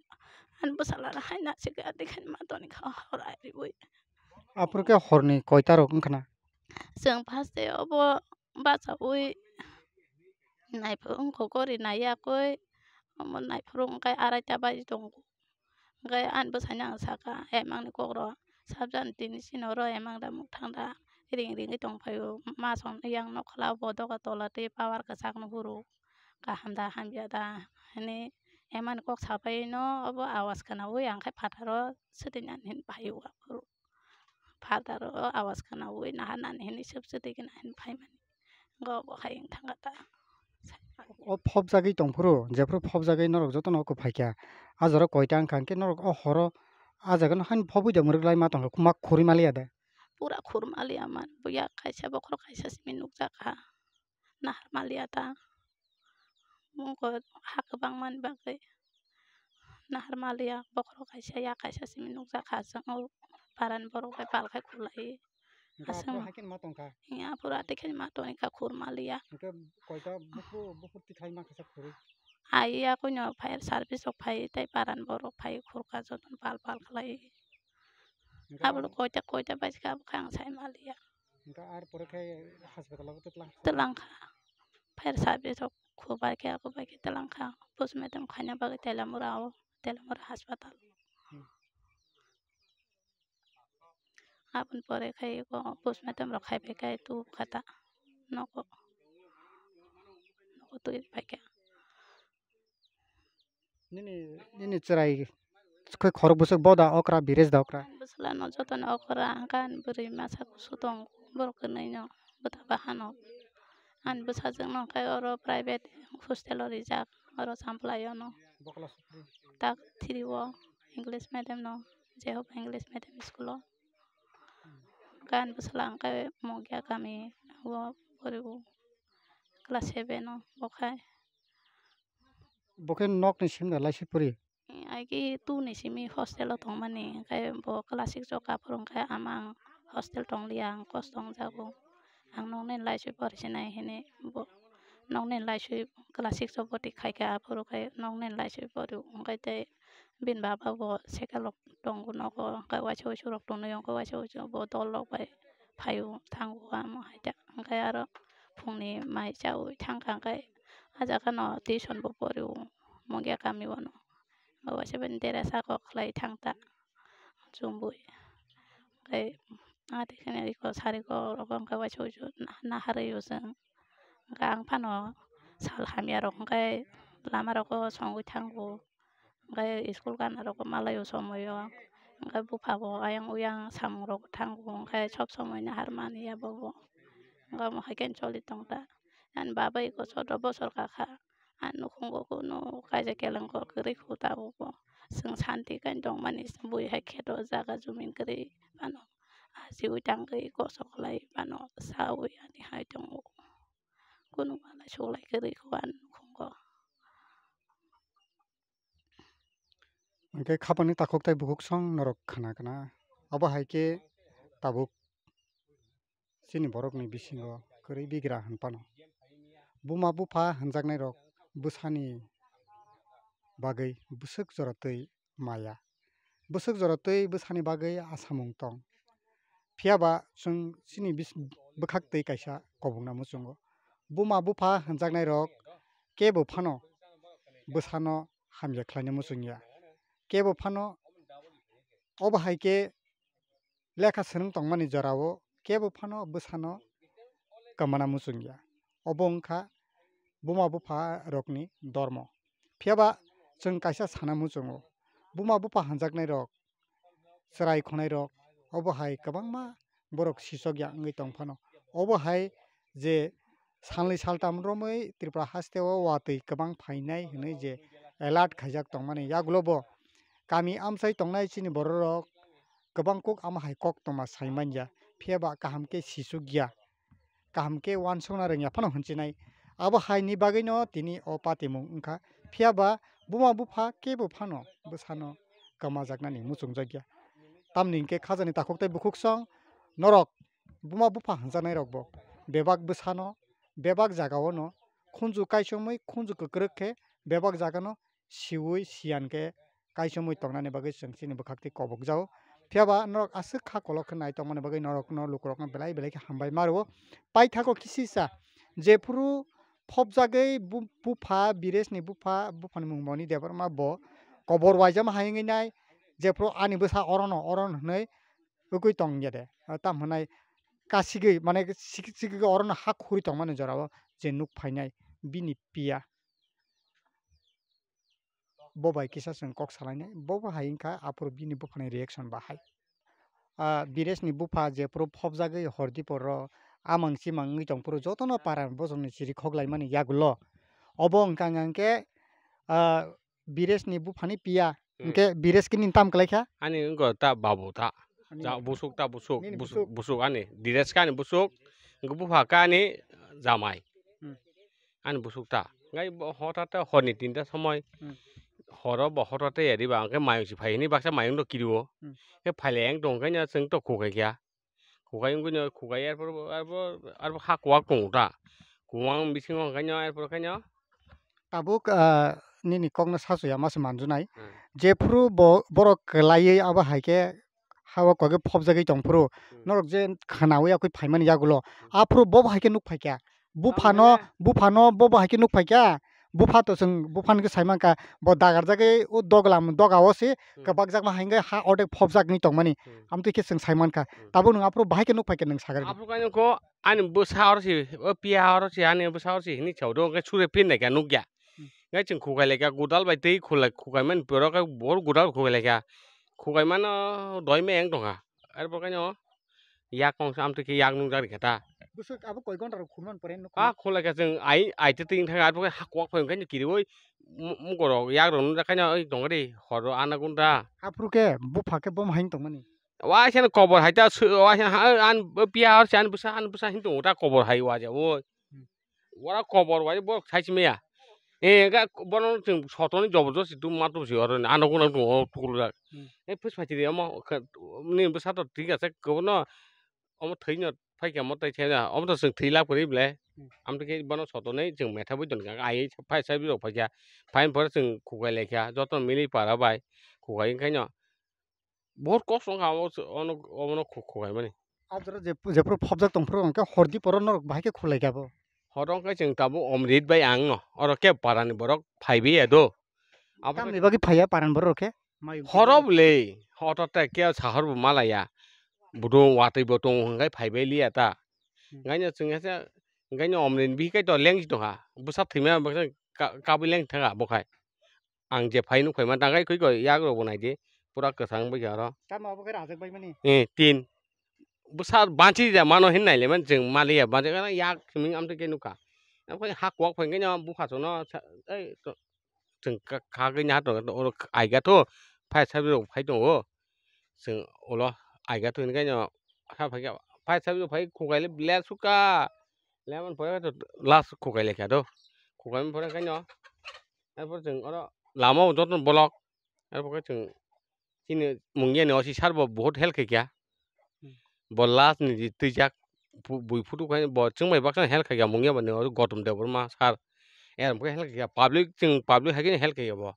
ani bwsala rok hai nasigwi adikhe ma toni kha, hor ai riwi. Aphuru khe horni koita rok wngkha na? Chwng first day obo bachaui naiphuru wngkha, gori naiya koi, omo naiphuru wngkha araita baji tongo. Hwnkhe ani bwsano ang sakha, emangni kokro sabjani tini chini oro emang da mukthang da ring ringwi tongphaio, masong yang nokhla bo doga tola tei power kwchakno huru, kaham da hamya da hwnwi emani kok sabaino obo awas khwnaui ang khe phataro swtwinani hwnwi phaio aphuru. Phataro awas khwnaui naharnani hwnwi swp swtwi gana hwnwi phaimani. Go bo hai wng thangkha ta. O phobjagwi tongphuru, jephuru phobjagwi norok jotono oko phaikha. A jora koita wngkha, hwnkhe norok o horo a jagano haino phobwi da mwrwk lai ma tongkha, ma khurui maliya de? Pura khur maliya man, buya kaisa bokhorok kaisa simi nukjakha. Nahar maliya ta. Mungko ha kwbangmani bagwi nahar maliya, bokhorok kaisa ya kaisa simi nukjakha, chwng o parani borok bai pal khai khulai. Hwnkhe aswk aphuru hai khe ma tongkha? Hwnkhe aphuru atwi khe ma tongkha khur maliya. Hwnkhe koita buphuru, buphuru tikhlai mankha sa khurui? Ai yakuino fire service rok phai tei parani borok phai khurkha jotono pal pal khlai. Hwnkhe aboni koita, koita bai khe abo khe ang sai maliya. Hwnkhe ar pore khe hospital o twlang kha? Twlang kha. Fire service rok khubai khe, khubai khe twlang kha. Postmortem khaina bagwi Telamura o, Telamura hospital. Hmm. Aboni pore khe eko postmortem rok khaibai khe tu kha ta nogo, nogo twi pai khe. Nini, nini chwrai khe khorok bwswk bo da okra, Biresh da okra? Bwsla no jotono okra, hwnkhe ani bwrwi masa kusu tongo, borok kwnwi no bwta bahan o. Ani bwsajwk no khe oro private hostel o rijak, oro Champlai o no. Bo class three? Tak three o, English medium no, Jehovah English medium school o. Gan bwsala hwnkhe Mungya kami o pori o, class seven o bo khai. Bo khe nokni simi da laisi pori? Agi two ni simi hostel o tongmani, hwnkhe bo class six o kaphuru hwnkhe ama ang hostel tongliya, ang kosto wngjago. Ang nokni laisi porisinai hinwi bo nokni laisi class six o bwtwi khaikha, aphuru khe nokni laisi pori o, hwnkhe tei bini baba bo cycle rok tongo nogo, hwnkhe waisa waisa rok tonwi, hwnkhe waisa waisa bo dol rok bai phaio, thango, amo hai ta. Hwnkhe aro phungni mai chaui thangkha, hwnkhe ah jagano tuition bo porio, Mungya kami o no. Hwnkhe waisa bini dera saka khlai thang ta, chumbui. Hwnkhe Ati khe iko sari kok rok wngkha waisa waisa naharwi o chwng. Hwnkhe ang phano sal hamya rok hwnkhe lama rogo songwi thango. Hwnkhe school gana rogo malaio somoio. Hwnkhe bupha bo ayang oyang samung rogo thango. Hwnkhe sob somoi nahar mani ya bobo. Hwnkhe omo hai khe choli tong ta. Ani baba iko sodro bosor kakha. Ani nukhungo kunu kaisa kelengkor kwrwi khu tabukbo. Chwng santi khe tongmani bui hai khe do jaga jumin kwrwi phano. Achiui tangwi kosok lai phano saui ani hai tongo. Kunu malai suklai kwrwi khu ani nukhungo. Hwnkhe khapangni takhuk tei bukhuk song norok khna khna. Abo hai khe tabuk chini borokni bisingo kwrwi bigra hwn phano. Buma bupha hwnjaknairok bwsani bagwi bwswk jora twi maya. Bwswk jora twi bwsani bagwi asamung tong. Phiya ba chwng chini bis-, bwkhak twi kaisa kobokna muchungo. Buma bupha hwnjaknairok kebo phano bwsano hamya khlaina muchung ya. Kebo phano obo hai khe lekha swrwng tongmani jorao kebo phano bwsano kwmana muchung ya. Obo wngkha buma bupha rokni dormo. Phiya ba chwng kaisa sana muchungo, buma bupha hwnjaknai rok, chwrai khonai rok, obo hai kwbangma borok sichok ya wngwi tong phano. Obo hai je salni saltam romwi Tripura haste o watwi kwbang phainai hwnwi je alert khaijak tongmani yagulo bo kami amchai tongnai chini bororok kwbang kok ama hai koktwma sai manya, phiya ba kaham khe sichuk ya, kaham khe uansukna rwngya phano hwnjinai. Abo hai ni bagwino tini o patimung wngkha, phiya ba buma bupha kebo phano bwsano kwmajaknani muchungjak ya. Tamni hwnkhe khajani takhuk tei bukhuk song norok buma bupha hwnjaknai rokbo bebak bwsano bebak jagao no khunju kaisomwi khunju kwkrwk khe bebak jagano siui siyan khe kaisomwi tongnani bagwi chwng chini bwkhak twi kobok jao. Phiya ba norok aswk kha kolok khe nai tongmani bagwi norokno lukurokno belai belai khe hambai ma rwo. Paithago kisisa jephuru phobjagwi bu-, bupha Biresni bupha, buphani mung Moni Debbarma bo kobor waijama hai wngwi nai jephuru ani bwsa orono orono hwnwi wngwi tong ya de. Tam hwnai kasigwi mane sigi sigi orono ha khuri tongmani jorao je nuk phainai bini piya. Bo bai kisa chwng kok salainai, bo bo hai wngkha aphuru bini buphani reaction bahai. Ah, Biresni bupha jephuru phobjagwi hordi poro amang chimang wngwi tongphuru jotono para bosongni chiri khoklaimani yagulo. Obo wngkha hwnkhe, ah, Biresni buphani piya, hmm, hwnkhe Bires khe nini tam kwlaikha? Ani wngkha ta babu ta. Ani ja, busuk ta busuk, nini busuk, busuk. Busuk ani. Dires khe ani busuk, hwnkhe bupha khe ani jamai. Hmm. Ani busuk ta. Ngai bo hotate horni tinta somoi. Hmm. Horo bo hotate yari ba, hwnkhe mayung si phai hini baksa mayung do kiriwo. Hmm. Khe phaile yang tong khe nya chwng to khukai kya. Khukai wngkhe nya khukai arpor, arpor, arpor ha kuwak tongo ta. Kuwang bisingo hwnkhe nya arpor khe nya. Tabuk, ah, nini kokno sasu ya masa manjunai. Hmm. Jephuru bo-, borok kwlaiwi abo hai khe ha o kok phobjagwi tongphuru, hmm, norok je khwnawi akwi phaimani yagulo, hmm, aphuru bobo hai khe nuk phaikha. Buphano, tamo buphano bobo hai khe nuk phaikha. Bupha to chwng buphano khe saimankha, bo dagarjagwi o doglam dogao se, hmm, kwbakjakma hai wngwi ha ordek phobjaknwi tongmani. Hmm. Amtwi khe chwng saimankha. Hmm. Tabuk nwng aphuru bahai khe nuk phaikha nwng sagar. Aphuru khe nukho, ani bwsa oro se, o piya oro se, ani bwsa oro se hinwi chao do, hwnkhe sure phin naikha nukya. Hmm. Ngai chwng khukai laikha, godal bai twi khulai, khukai mani borok khe bohor godal khukai laikha. Khukai mano doi meyang tongkha. Arbo khe no yak kong sam twi khe yak nung jak rikha ta. Bwswk abo koi gonta rok khulman pore nukho. A khulai kha chwng ai, ai twi twi thang arbo khe ha kwak phai khe kiriwi mu-, mukorok yak rok nung jak khe no oi tong ri hor rok ana gun ta. Aphuru khe bupha khe bom haino tongmani. Wa se kobor hai ta, wa se ha, an piya hor se an bwsa, an bwsa hin tongo ta kobor hai wa ja, o. Hmm. Ora kobor wai bo sai simi ya. E ga bono chwng sotoni jobor josti dum ma dum si oro ni ano guna dum o tukul jak. Hmm. E phus phai chiri omo khe ni bwsa to thik ase kobono omo thwi no phai khe omo tai thai na omo to chwng thwi lab kwrwi ble. Hmm. Am to khe bono sotoni chwng metha bui don kha ai phai sai bwrok phai kha phai pore chwng khukai lai kha joto mili para bai khukai khai no. Bohor kok song kha o, ono, omono khu-, khukai mani. A jora je, jephuru phobjak tongphuru hwnkhe hordi poro norok bahai khe khulai kha bo. Horo hwnkhe chwng tabuk Omrit bai ang no, oro khe parani borok phaibi ya do. Abo tamni bagwi phaiya parani borok khe? Mayung horo bwle, hoto te khe sahor bo malaya. Budung watwi bo tongo hwnkhe phaibai liya ta. Hmm. Hwnkhe no chwng khe, hwnkhe no omni bihik khe to lengsi tongkha. Bwsa thwima bwsa ka-, kabui leng thangkha bo khai. Ang je phai nuk phaima tangkai khoi khoi yak rok bo naidi. Pura kwthang bai kha oro. Tamo abo khe rajak bai mani? Eh, tin. Bwsa banchi da mano hin nai le man chwng maliya banchi kana yak siming amte khe nukha. Am khoi ha kwak phai khe no bupha chwng no sa-, ei to chwng kha, kha khe nya to oro aiga tho phai sabi rok phai tongo. Chwng ulo aiga tho hinkhai no ha phai kha phai sabi rok phai khukai le ble suka. Lemon pore to last khukai le kha do. Khukai pore khai no. Erpor chwng oro lama o joto bolok. Erpor khe chwng chini mungya ni osi sar bo bahut help khaikha. Hmm. Bo last ni je twijak phu-, bui phutu khai bo chwng bai baksa help khaikha mungya bo ni oro Gautam Debbarma sar. Erpor khe help khaikha public chwng public hai khe help khaikha bo.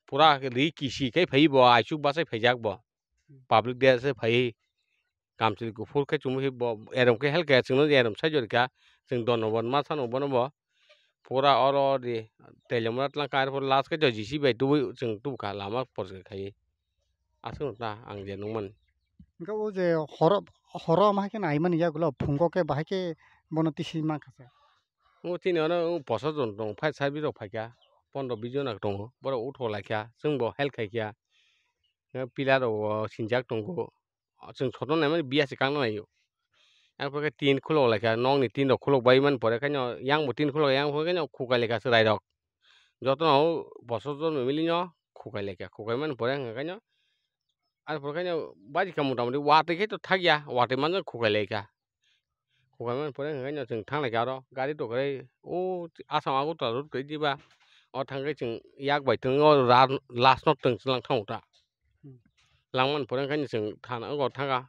Pura ri kisi khai phai bo aichuk bachai phaijak bo. Hmm. Public de se phai. Kamchwlwi kuphur khe chumui khe bo erom khe helkha chwngno erom sai jorikha chwng dono bo ma sano bono bo pura oro di telemra twlang kha arpor last khe J C B bai tubui chwng tubukha lama porjoi khai aswkno ta ang je nukmani. Hwnkhe o je horo horo ama hai khe naimani yagulo phungo khe bahai khe bono tisi mankha se. O chini ono o poso jon tong phai service rok phaikha pondro bish jon tongo borok utho laikha chwngbo help khaikha pillar rok sinjak tongo. Chwng soto naimani biya se kangna naio. Yang pore khe tin khulok laikha, nokni tin rok khulok bai mani pore khe yang bo tin khulok yang pore khe khukai laikha chwrai rok. Joto no bosor joto mili no khukai laikha, khukai mani pore hwnkha khe ari pore khe baji kha mota moti watwi khe to thakya, watwi manjak khukai laikha. Khukai mani pore hwnkhe no chwng thang laikha aro gari rok kwrwi o Assam Agartala road kwrwi diba o thang khe chwng yak bai twng o last no twng chwng lang thango ta. Hmm. Langmani pore hwnkhe chwng thana wngo thangkha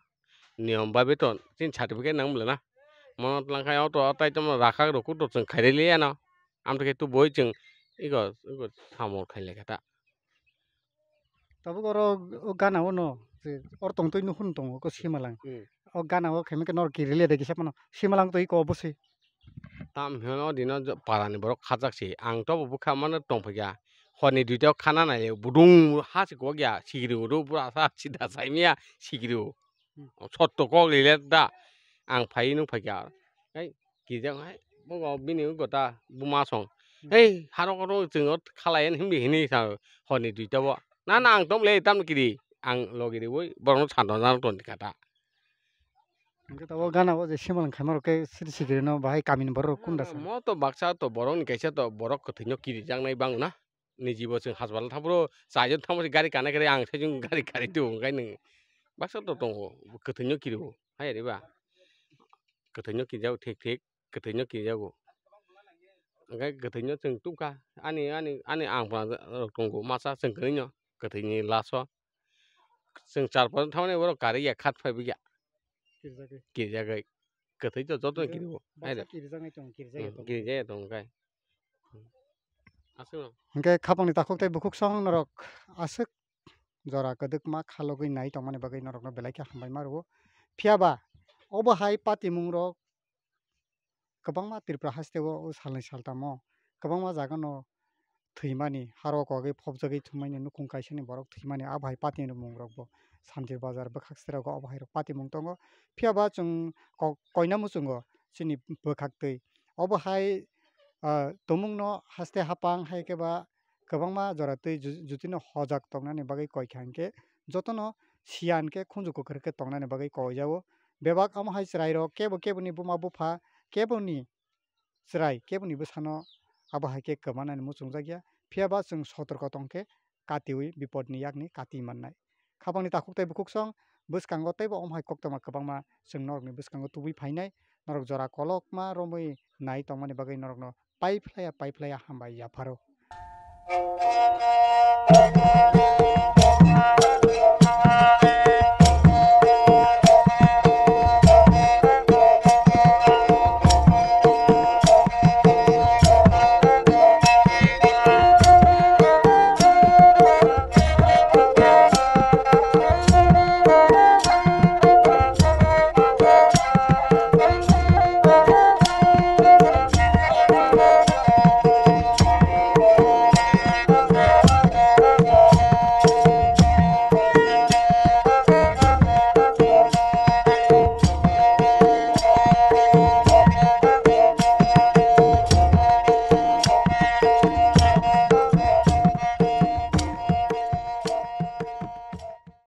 niyom bai beton chini certificate nang bwlana mono twlang khai auto tai tamo rakha rok kuto chwng khairwi liya no amtwkhe tubui chwng ego ego samung khai laikha ta. Tabuk oro o gana o no je oro tongtwi nukhung tongo oko simalang. Hmm. O gana o khaimikhe norok kiri le de kisa phano simalang twi ko bwswi. Tam hino dino parani borok khajak se ang tobo bwkha mano tongphaikha. Horni duita o khana nai budung ha se kok ya sikiri uru bura sa sida saimya sikiri o. Hmm. Sotto kok lile da ang phai nuk phaikha. Hai Kijang hai, bo bini gota buma song. Hmm. Hei, haro koro chwng o khalai himdi hini sa horni duita bo. Na, na, ang tom le tam kiri. Ang logi riwi borokno sando na ton kata. Hingke tabuk gana o je simalang khaima rok khe siri sikiri no bahai kamini borok rok kunda sa. Mo to baksa to borok ni kaisa to borok kwthwi no kiri jaknai bang na. Niji bo chwng haspatal thang phuru chaijon thang phuru gari kana kare ang saichung gari kari tu hwnkhe nwng baksa to tongo kwthwi no kiri o hai riba. Kwthwino kijago thik thik, kwthwino kijago. Hwnkhe kwthwino chwng tubkha, ani, ani, ani angpha rok tongo masa chwng kwrwino, kwthwini laso. Chwng char paanch thangmani borok karwi ya khat phaibai ya. Kirjagwi. Kirjagwi. Kwthwi to jotono kirigo. Baksa kirjaknai tongo, kirjagwi tongo. Kirjagwi tongo khe. Aswkno. Hwnkhe khapangni takhuk tei bukhuk song norok aswk jora kwdwkma khalogwi nai tongmani bagwi norokno belai khe hambai ma rwo. Phiya ba obo hai patimungrok kwbangma Tripura hasteo o salnwi saltamo kwbangma jagano thwimani, haro kogwi phobjagwi thumani, nukhung kaisani borok thwimani, abo hai patimungrokbo Santir Bazar bwkhak serago obo hai rok patimung tongo. Phiya ba chwng ko-, koina muchungo chini bwkhaktwi obo hai, ah, tumungno haste hapang hai khe ba kwbangma jora twi ju-, jutino hojak tongnani bagwi koi kha hinkhe jotono siyan khe khunju kwkhwrwk khe tongnani bagwi koijago. Bebak omo hai chwrairok kebo keboni buma bupha keboni chwrai keboni bwsano abo hai khe kwmanani muchungjakya. Phiya ba chwng sotorko tong khe katiui bipodni yakni kati mannai. Khapangni takhuk tei bukhuksong bwskango teibo omo hai koktwma kwbangma chwng norokni bwskango tubui phainai. Norok jora kolokma romwi nai tongmani bagwi norokno pai phlaiya, pai phlaiya hambai yapharo.